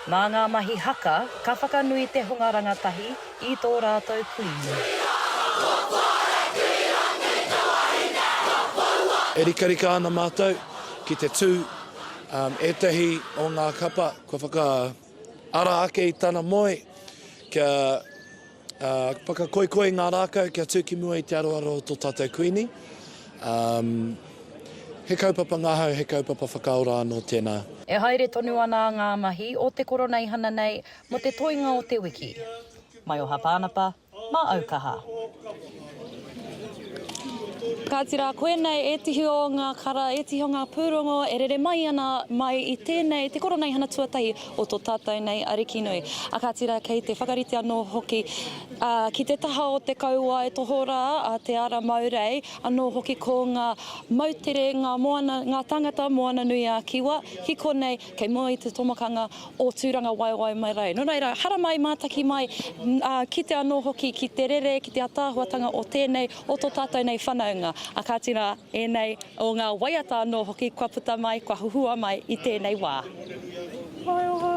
mā ngā mahi haka ka whakanui te hunga rangatahi i tō rātou kuini. E rikarika ana mātou ki te tū ētahi o ngā kapa kua whakaara ake i tana moe kia Ā, whakakoikoi ngā rākau kia tū ki mua i te aroaro o tō tātou Kuini. Ā, he kaupapa ngahau, he kaupapa whakaora anō tēnā. E haere tonu ana ngā mahi o te koroneihana nei mō te toenga o te wiki. Maioha Pānapa, mā Aukaha. Kāti rā, koinei ētehi o ngā kara, ētehi o ngā pūrongo e rere mai ana mai i tēnei, te koroneihana tuatahi o tō tātou nei Arikinui. A kāti rā, kei te whakarite anō hoki, ā, ki te taha o te kauae tohorā a Te Ara Maurei, anō hoki ko ngā moutere, ngā moana, ngā tāngata Moana-nui-ā-Kiwa, ki konei, kei mua i te tomokanga o Tūrangawaewae Marae. Nō reira, haramai, mātaki mai, ā, kite anō hoki ki te rere, ki te ataahuatanga o tēnei, o tō tātou nei whanaunga. Ā, kāti rā, ēnei o ngā waiata anō hoki kua puta mai, kua huhua mai i tēnei wā. Maioha!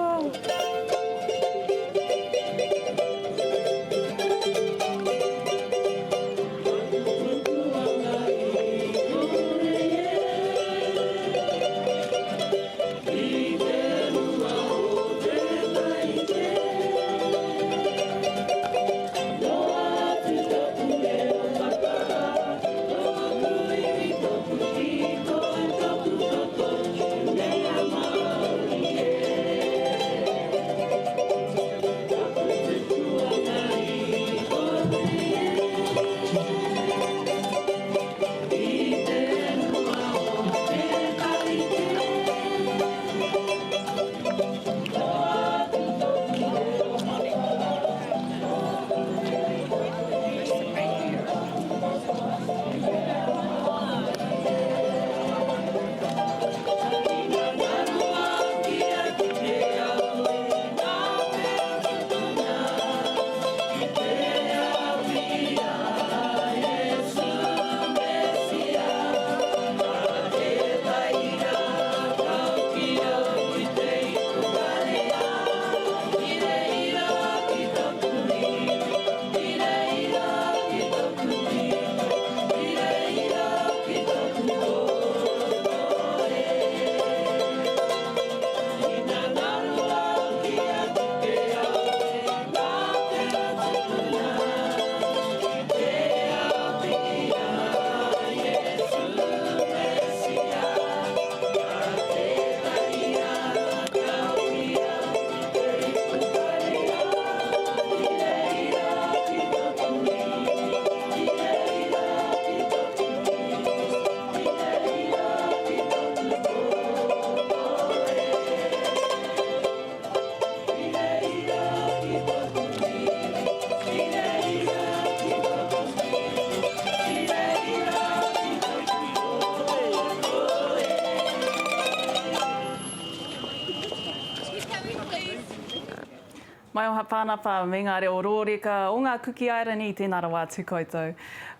Maioha Pānapa me ngā reo rōreka o ngā Kuki Airani, tēnā rawa atu koutou.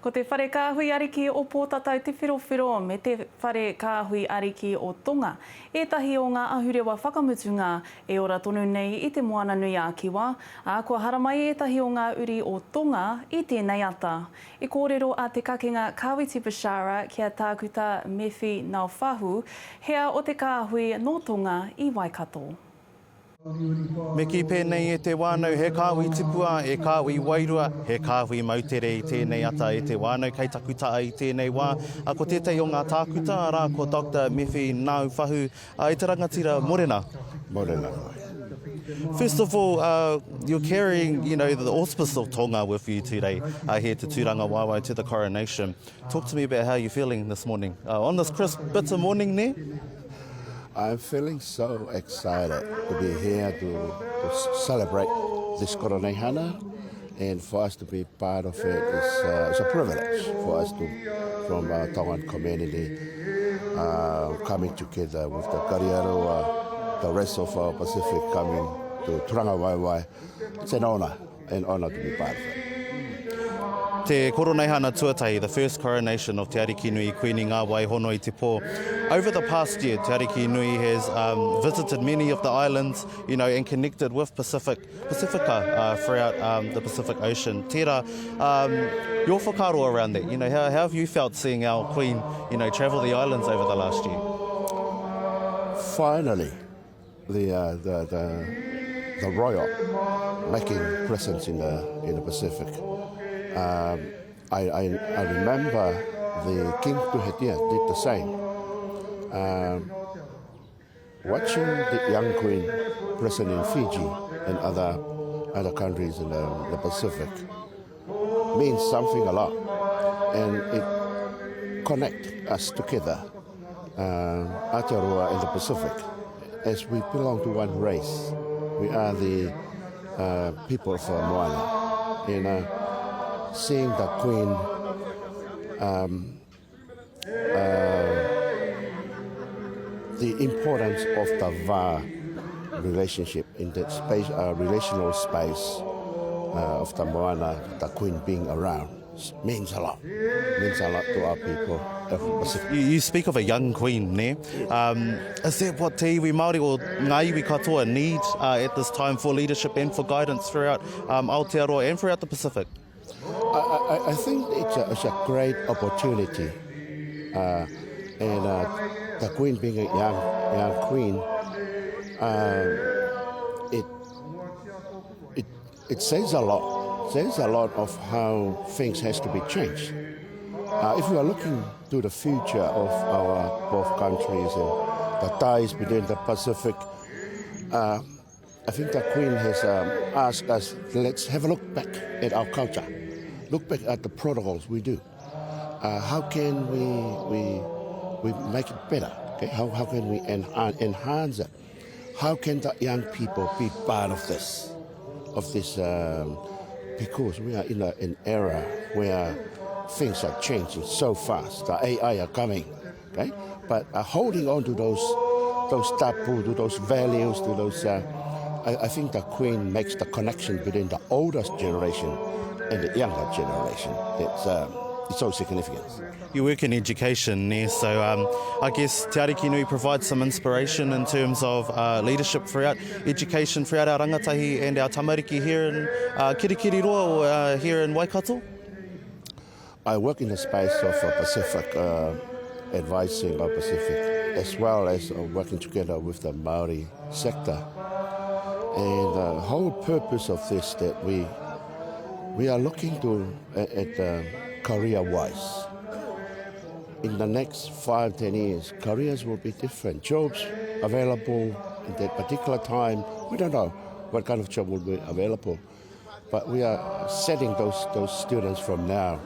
Ko te Whare Kāhui Ariki o Pōtatau Te Wherowhero me te Whare Kāhui Ariki o Tonga ētahi o ngā ahurewa whakamutunga e ora tonu nei i Te Moana-nui-a-Kiwa, ā, kua haramai ētahi o ngā uri o Tonga i tēnei ata. I kōrero a Te Kakenga Kawiti Bishara ki a Tākuta Mefi Naufahu, hea o te kāhui nō Tonga i Waikato. Me kī pēnei e te wānau, he kāhui tipua, he kāhui wairua, he kāhui moutere i tēnei ata e te wānau kei taku taha i tēnei wā. Ko tētahi o ngā tākuta, arā, ko Doctor Mefi Naufahu, e te rangatira, morena. Morena koe. First of all, uh, you're carrying, you know, the auspice of Tonga with you today uh, here to Tūrangawaewae to the coronation. Talk to me about how you're feeling this morning. Uh, on this crisp, bitter morning, ne? I'm feeling so excited to be here to, to celebrate this Koroneihana and for us to be part of it is uh, it's a privilege for us to from our Tongan community uh, coming together with the Kariaroa, the rest of our Pacific coming to Turangawaewae. It's an honor an honor to be part of it. Te Koroneihana Tuatahi, the first coronation of Te Arikinui Kuini Ngā Wai Hono i Te Pō. Over the past year, Te Arikinui has um, visited many of the islands, you know, and connected with Pacific, Pacifica uh, throughout um, the Pacific Ocean. Tērā, um, your whakaaro around that, you know, how, how have you felt seeing our Queen, you know, travel the islands over the last year? Finally, the, uh, the, the, the royal making presence in the, in the Pacific. Um, I, I, I remember the King Tuheitia did the same. Um, watching the young queen present in Fiji and other, other countries in the, the Pacific means something a lot. And it connects us together, uh, Aotearoa and the Pacific, as we belong to one race. We are the uh, people of Moana. And uh, seeing the Queen um, uh, the importance of the va relationship in that space, uh, relational space uh, of the Moana, the Queen being around means a lot. Means a lot to our people. You, you speak of a young queen, ne? Um, is that what te iwi Māori or ngā iwi katoa need uh, at this time for leadership and for guidance throughout um, Aotearoa and throughout the Pacific? I, I, I think it's a, it's a great opportunity. Uh, and uh, the Queen being a young, young queen, uh, it, it, it says a lot. It says a lot of how things has to be changed. Uh, if we are looking to the future of our both countries and the ties between the Pacific, uh, I think the Queen has um, asked us, let's have a look back at our culture, look back at the protocols we do. Uh, how can we, we, we make it better? Okay? How, how can we enhance, enhance it? How can the young people be part of this? Of this, um, because we are in a, an era where things are changing so fast. The AI are coming, okay? But uh, holding on to those, those tapu, to those values, to those, uh, I, I think the Queen makes the connection between the oldest generation and the younger generation. It's, um, it's so significant. You work in education, ne? so um, I guess Te Arikinui provides some inspiration in terms of uh, leadership throughout education, throughout our rangatahi and our tamariki here in uh, Kirikiriroa or uh, here in Waikato? I work in the space of uh, Pacific, uh, advising of Pacific, as well as uh, working together with the Maori sector. And the whole purpose of this that we we are looking to at, at uh, career-wise. In the next five, ten years, careers will be different. Jobs available at that particular time, we don't know what kind of job will be available. But we are setting those, those students from now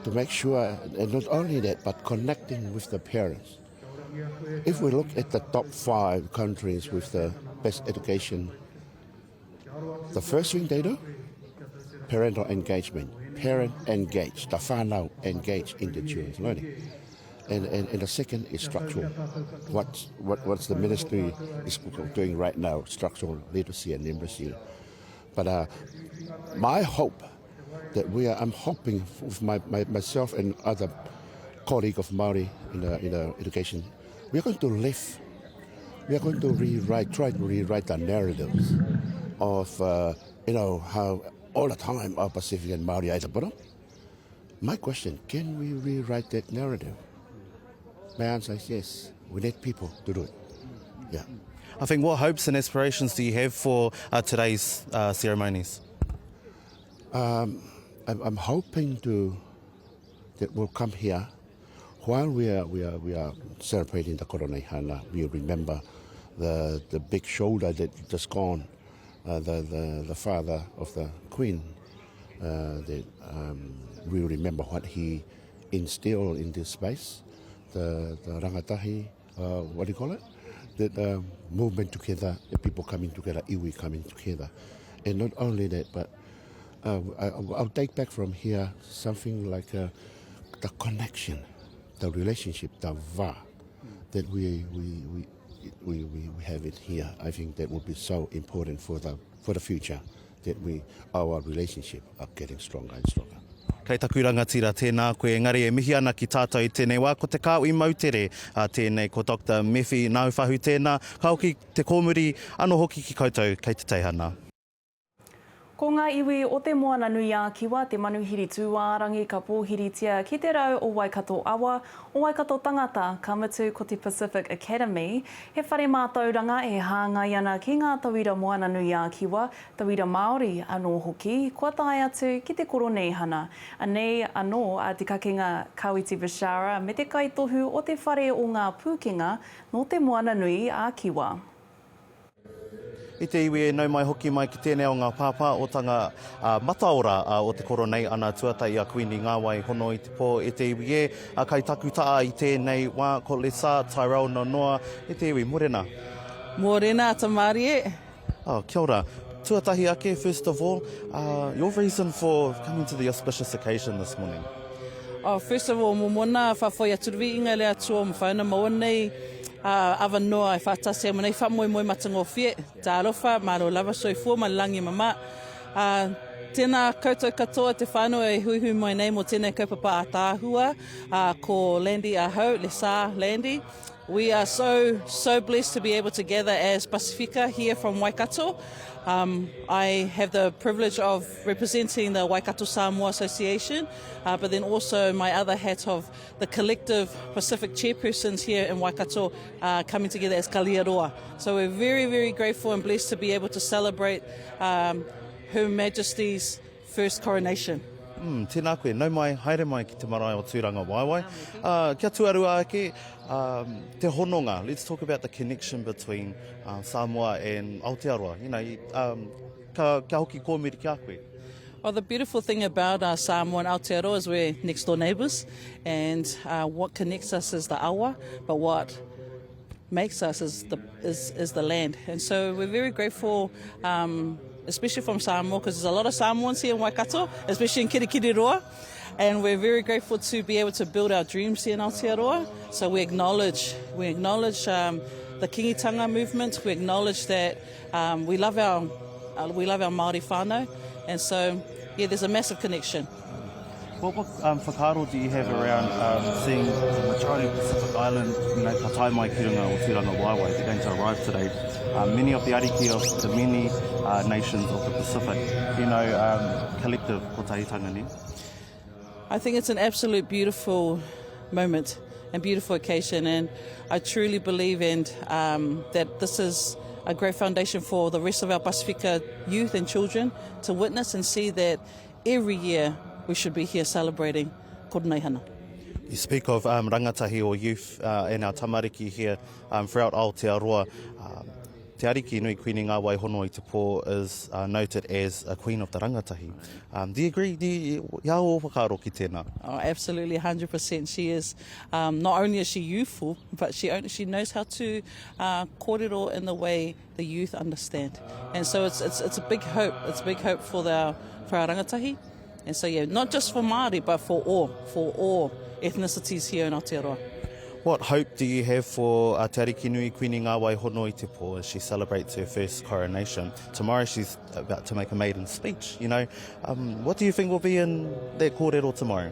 to make sure, and not only that, but connecting with the parents. If we look at the top five countries with the best education, the first thing they do, parental engagement. Parent engage, the whānau engage in the children's learning. And, and, and the second is structural. What, what, what's the ministry is doing right now, structural literacy and numeracy. But uh, my hope that we are, I'm hoping with my, my, myself and other colleague of Māori in the, in the education, we are going to live, we are going to rewrite, try to rewrite the narratives of, uh, you know, how all the time our Pacific and Māori are at the bottom. My question, can we rewrite that narrative? My answer is yes. We need people to do it. Yeah. I think what hopes and aspirations do you have for uh, today's uh, ceremonies? Um, I'm, I'm hoping to that we'll come here while we are, we are, we are celebrating the Koroneihana, we remember the, the big shoulder that just gone, uh, the, the, the father of the queen, uh, that um, we remember what he instilled in this space, the, the rangatahi, uh, what do you call it? The uh, movement together, the people coming together, iwi coming together. And not only that, but uh, I, I'll take back from here something like uh, the connection, the relationship, the va that we, we, we, we, we, we have it here. I think that would be so important for the, for the future, that we, our relationship are getting stronger and stronger. Kei taku rangatira, tēnā koe, engari e mihi ana ki tātou i tēnei wā, ko te kāhui moutere a tēnei, ko Doctor Mewhi Nauwhahu tēnā, ka hoki te kōmuri anō hoki ki koutou kei te teihana. Ko ngā iwi o Te Moana-nui-ā-Kiwa te manuhiri tūārangi ka pōhiritia ki te rau o Waikato awa, o Waikato tangata, ka mutu ko te Pacific Academy, he whare mātauranga e hāngai ana ki ngā tauira Moana-nui-ā-Kiwa, tauira Māori anō hoki, kua tae atu ki te Koroneihana. Anei anō a Te Kakenga Kawiti Bishara me te kaitohu o te Whare o Ngā Pūkenga nō Te Moana-nui-ā-Kiwa. I te iwi e nau mai hoki mai ki tēnei o ngā pāpāotanga mataora o te koro nei ana tuatahi a Kuini Ngāwai hono i te pō e te iwi e, a kai taku taa i tēnei wā ko Lesa Tyrell Nonoa e te iwi. Morena. Morena Tamarie. Oh, kia ora. Tuatahi ake, first of all, uh, your reason for coming to the auspicious occasion this morning? Oh, first of all, momona whawhai atu inga le atua mo whauna maua nei uh, avanoa e whātasi ai mo nei whamoemoe matangofie, tārofa, māro lava, soifua ma langi mama. Uh, tēnā koutou katoa te whānau e huihui mai nei mo tēnei kaupapa ātaahua, uh, ko Landy ahau, Lesa Landy. We are so, so blessed to be able to gather as Pasifika here from Waikato. Um, I have the privilege of representing the Waikato Samoa Association, uh, but then also my other hat of the collective Pacific chairpersons here in Waikato uh, coming together as Kaliaroa. So we're very, very grateful and blessed to be able to celebrate um, Her Majesty's first coronation. Mm, tēnā koe, nau mai, haere mai ki te marae o Tūrangawaewae. Uh, kia tuarua ake, um, te hononga, let's talk about the connection between uh, Samoa and Aotearoa. You know, um, ka, kia hoki kōmiri ki a koe. Well, the beautiful thing about uh, Samoa and Aotearoa is we're next door neighbours, and uh, what connects us is the awa, but what makes us is the, is, is the land. And so we're very grateful, um, especially from Samoa, because there's a lot of Samoans here in Waikato, especially in Kirikiriroa. And we're very grateful to be able to build our dreams here in Aotearoa. So we acknowledge, we acknowledge um, the Kingitanga movement. We acknowledge that um, we love our, uh, we love our Māori whānau. And so, yeah, there's a massive connection. What, what um, whakaaro do you have around um, seeing the majority of Pacific Island, you know, ka tae mai ki runga o Tūrangawaewae, they're going to arrive today. Um, many of the ariki of the many uh, nations of the Pacific, you know, um, collective kotahitanga ne? I think it's an absolute beautiful moment and beautiful occasion and I truly believe in um, that this is a great foundation for the rest of our Pasifika youth and children to witness and see that every year we should be here celebrating Koroneihana. You speak of um, rangatahi or youth uh, and our tamariki here um, throughout Aotearoa. Um, Te Ariki Nui Kuini Ngā Wai Hono i Te Pō is uh, noted as a queen of the rangatahi. Um, do you agree? Do you, ia o whakaaro ki tēnā? Oh, absolutely, 100%. She is, um, not only is she youthful, but she, only, she knows how to uh, kōrero in the way the youth understand. And so it's, it's, it's a big hope. It's a big hope for, the, for our rangatahi. And so, yeah, not just for Māori, but for all, for all ethnicities here in Aotearoa. What hope do you have for uh, Te Arikinui Queenie Ngā Hono i te Pō as she celebrates her first coronation? Tomorrow she's about to make a maiden speech, you know. Um, what do you think will be in that kōrero tomorrow?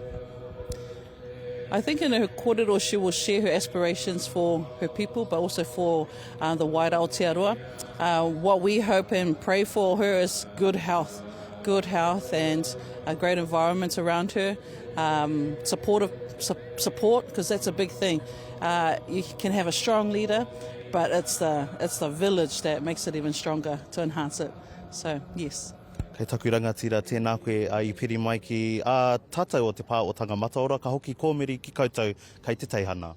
I think in her kōrero she will share her aspirations for her people, but also for uh, the wider Aotearoa. Uh, what we hope and pray for her is good health, good health and a great environment around her, um, supportive su support, because that's a big thing. Uh, you can have a strong leader, but it's the, it's the village that makes it even stronger to enhance it. So, yes. Kei taku rangatira, tēnā koe i piri mai ki a tātou o te pā o Tangamataora, ka hoki kōmiri ki koutou kei te teihana.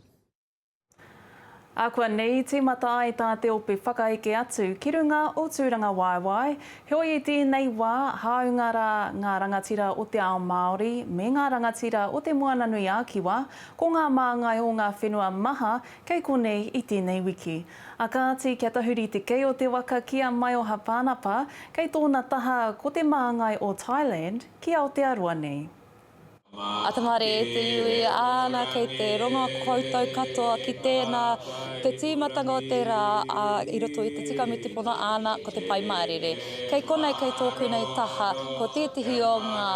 Akuanei tīmata ai tā te ope whakaeke atu ki runga o Tūrangawaewae, heoi i tēnei wā, hāunga rā ngā rangatira o te ao Māori me ngā rangatira o Te Moananui-a-Kiwa, ko ngā māngai o ngā whenua maha kei konei i tēnei wiki. A kāti kia tahuri te kei o te waka ki a Maioha Pānapa, kei tōna taha ko te māngai o Thailand ki Aotearoa nei. Atamare e te iwi, āna kei te rongo koutou katoa ki tēnā, te tīmatanga o te rā, ā, i roto i te tika me te pono, āna, ko te Pai Mārire. Kei konei, kei tōku nei taha, ko tētehi o ngā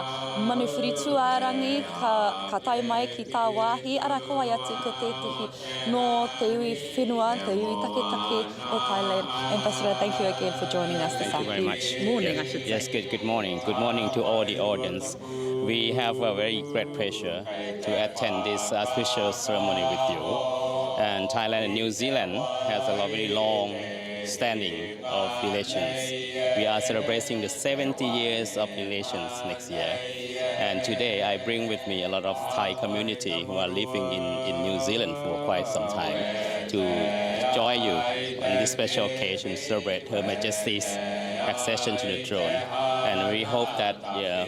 manuwhiri tūārangi ka, ka tae mai ki tāwāhi, arā, ko wai atu ko tētehi nō te iwi whenua, te iwi taketake o Thailand. Ambassador, thank you again for joining us this Thank you very much. morning, I should say. Yes, good, good morning. Good morning to all the audience. We have a very great pleasure to attend this special ceremony with you. And Thailand and New Zealand has a very long standing of relations. We are celebrating the 70 years of relations next year. And today I bring with me a lot of Thai community who are living in, in New Zealand for quite some time to join you on this special occasion to celebrate Her Majesty's accession to the throne. And we hope that yeah,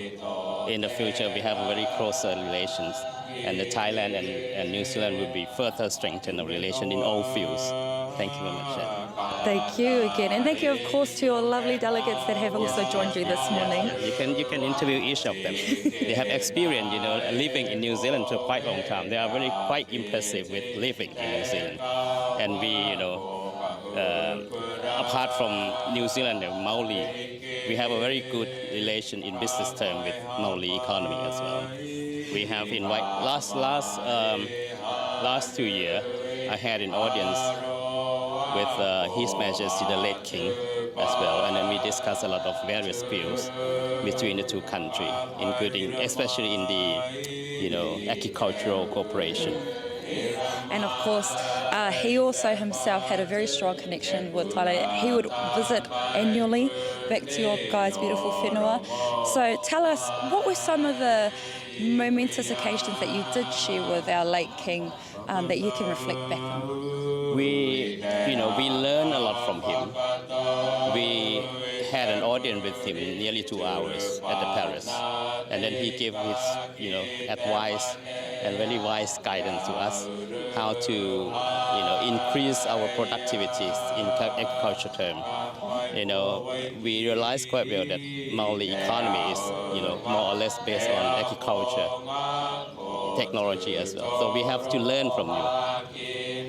in the future we have very closer relations and the Thailand and, and New Zealand will be further strengthen the relation in all fields. Thank you very much. Thank you again. And thank you, of course, to your lovely delegates that have also yes, joined you this morning. Yes, You, can, you can interview each of them. they have experience, you know, living in New Zealand for quite a long time. They are very quite impressive with living in New Zealand. And we, you know, uh, apart from New Zealand and Maori, we have a very good relation in business term with Maori economy as well. We have invite last last um, last two year, I had an audience with uh, His Majesty the late King as well, and then we discussed a lot of various fields between the two countries, including especially in the you know agricultural cooperation. And of course, uh, he also himself had a very strong connection with Thailand. He would visit annually back to your guys' beautiful whenua. So tell us, what were some of the momentous occasions that you did share with our late king um, that you can reflect back on? We, you know, we learn a lot from him. We had an audience with him nearly two hours at the Paris, and then he gave his, you know, advice and very wise guidance to us how to, you know, increase our productivity in agriculture term. You know, we realize quite well that Maori economy is, you know, more or less based on agriculture technology as well. So we have to learn from you.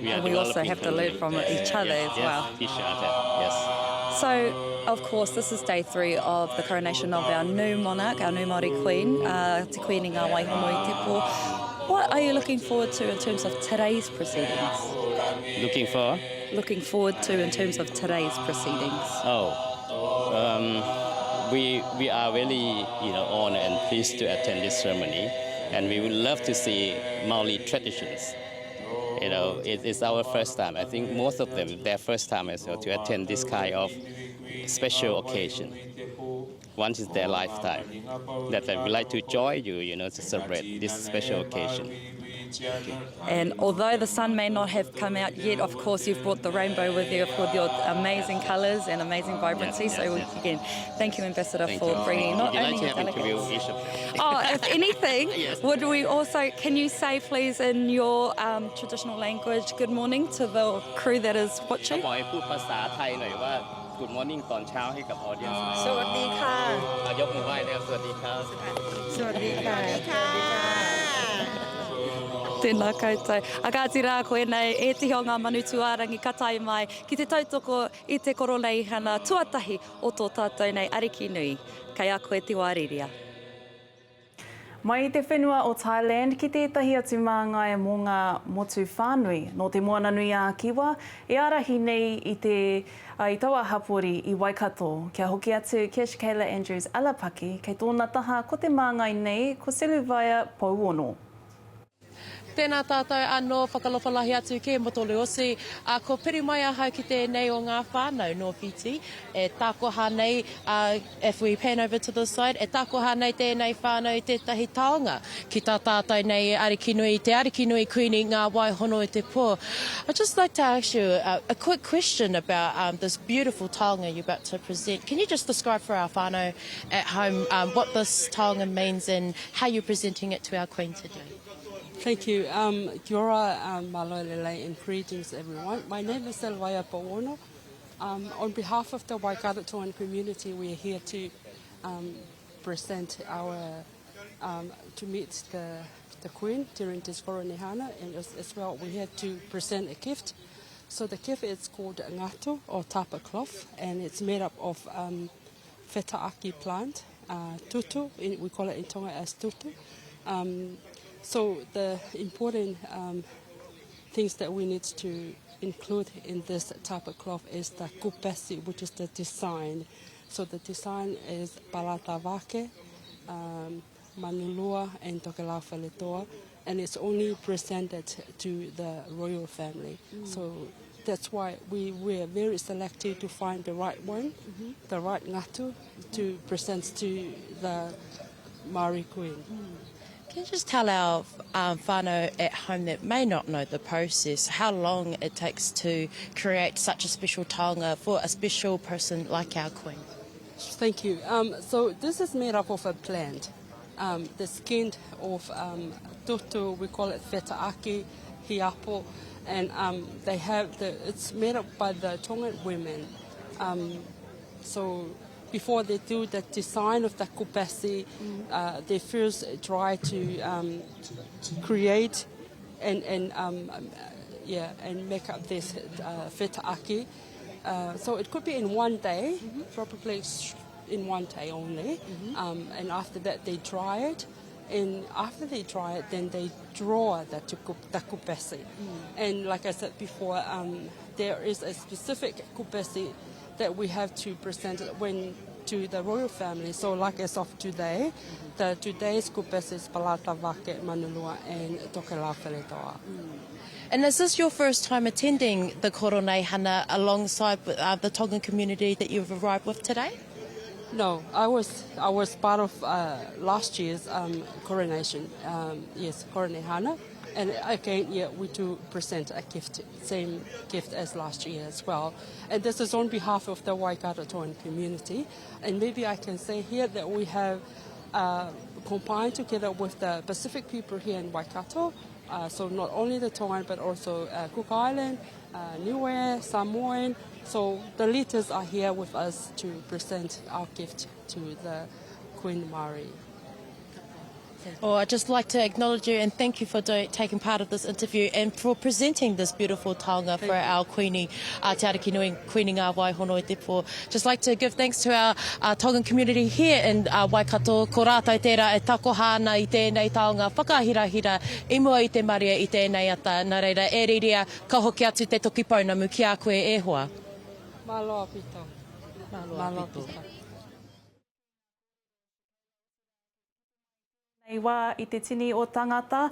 We, and we also have to learn from each other yes, as yes, well. Each other, yes. So, of course, this is day three of the coronation of our new monarch, our new Māori queen, uh, Te Kuini Ngā Waihono i Te Pō. What are you looking forward to in terms of today's proceedings? Looking for? Looking forward to in terms of today's proceedings. Oh, um, we, we are really you know, honored and pleased to attend this ceremony, and we would love to see Maori traditions. You know, it is our first time. I think most of them, their first time as well, to attend this kind of special occasion once in their lifetime. That I would like to join you, you know, to celebrate this special occasion. And although the sun may not have come out yet, of course you've brought the rainbow with you with your amazing colours and amazing vibrancy. Yes, yes, so yes. again, thank you, Ambassador, thank for you. bringing not Would you only like to your have interview delegates. each of them? Oh, if anything, Yes. would we also, can you say please in your um, traditional language, good morning to the crew that is watching? บอยพูดภาษาไทยหน่อยว่า Good morning ตอนเช้าให้กับ audience หน่อย สวัสดีค่ะ อ่ะยกมือไหว้นะครับสวัสดีครับ สวัสดีค่ะ สวัสดีค่ะ Tēnā koutou. A kāti rā, koinei ētehi o ngā manu tūārangi ka tae mai ki te tautoko i te Koroneihana tuatahi o tō tātou nei Ariki nui. Kei a koe te wā Riria. Mai i te whenua o Thailand ki tētahi atu māngai mō ngā motu whānui nō Te Moananui-a-Kiwa e ārahi nei i te i taua hapori i Waikato. Kia hoki atu ki a Shakayla Andrews Alapaki, kei tōna taha ko te māngai nei ko Seluvaia Pouono. Tēnā tātou anō, whakalopalahi atu ki Motoluosi, ā, ko piri mai ahau ki tēnei o ngā whānau nō Whītī, e tākoha nei, ā, if we pan over to this side, e tākoha nei tēnei whānau i tētahi taonga ki tā tātou nei Arikinui, te Arikinui Kuini Ngā Wai Hono i te Pō. I'd just like to ask you a, a quick question about um, this beautiful taonga you're about to present. Can you just describe for our whānau at home um, what this taonga means and how you're presenting it to our Queen today? Thank you. Um, kia ora, um, malo lele and greetings everyone. My name is Selvaia Pouono. Um, on behalf of the Waikato community, we are here to um, present our, um, to meet the, the Queen during this Koroneihana and as, as well we had to present a gift. So the gift is called ngatu or tapa cloth and it's made up of um, fetaaki plant, uh, tutu, we call it in Tonga as tutu. Um, so the important um, things that we need to include in this type of cloth is the kupesi, which is the design. So the design is palatavake, um, Manulua and Tokelau Feletoa, and it's only presented to the royal family. Mm. So that's why we were very selective to find the right one, mm -hmm. the right ngatu, to present to the Maori Queen. Mm. Can you just tell our um, whānau at home that may not know the process, how long it takes to create such a special taonga for a special person like our Queen? Thank you. Um, so this is made up of a plant. Um, the skin of um, tutu, we call it fetaaki, hiapo, and um, they have the, it's made up by the Tongan women. Um, so before they do the design of the kupesi, mm. uh, they first try to um, create and, and um, yeah, and make up this uh, fetaaki. Uh, so it could be in one day, mm -hmm. probably in one day only. Mm -hmm. um, and after that, they dry it. And after they dry it, then they draw the kupesi. Mm. And like I said before, um, there is a specific kupesi that we have to present when to the royal family. So like as of today, mm -hmm. the today's kupesi is Palata Vake Manulua and Tokelau Feletoa. Mm. And is this your first time attending the Koroneihana alongside uh, the Tongan community that you've arrived with today? No, I was I was part of uh, last year's um, coronation. Um, yes, Koroneihana, and again, yeah, we do present a gift, same gift as last year as well. And this is on behalf of the Waikato Tongan community. And maybe I can say here that we have uh, combined together with the Pacific people here in Waikato. Uh, so not only the Tongan, but also uh, Cook Island, uh, Niue, Samoan. So the leaders are here with us to present our gift to the Queen Mary. Well, I'd just like to acknowledge you and thank you for do, taking part of this interview and for presenting this beautiful taonga for our Queenie, uh, Te Arikinui Queenie Ngā Wai Hono i te Pō. Just like to give thanks to our uh, Tongan community here in uh, Waikato. Ko rātou tērā e takoha ana i tēnei taonga whakahirahira i mua i te marea i tēnei ata. Nā reira, e Riria, ka hoki atu te toki pounamu ki a koe e hoa. Malo a pito. Malo a pito. Nei wā i te tini o tangata,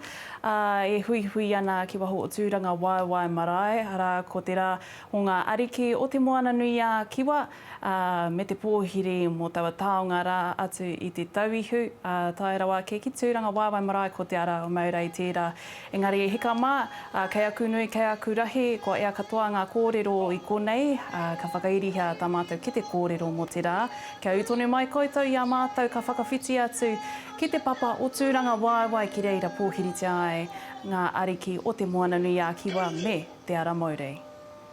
ā, e huihui ana ki waho o Tūrangawaewae Marae, arā, ko te rā o ngā ariki o Te Moananui-a-Kiwa, ā, me te pōhiri mō taua taonga rā atu i Te Tauihu, ā, tae rawa ake ki Tūrangawaewae Marae ko Te Ara o Maurei tērā. Engari e hika mā, ā, kei aku nui, kei aku rahi, kua ea katoa ngā kōrero i konei, ā, ka whakairihia tā mātou kete kōrero mō te rā. Kia ū tonu mai koutou i a mātou ka whakawhiti atu ki te papa o Tūrangawaewae ki reira pōhiritia ai ngā ariki o Te Moananui-a-Kiwa me Te Ara Mourei.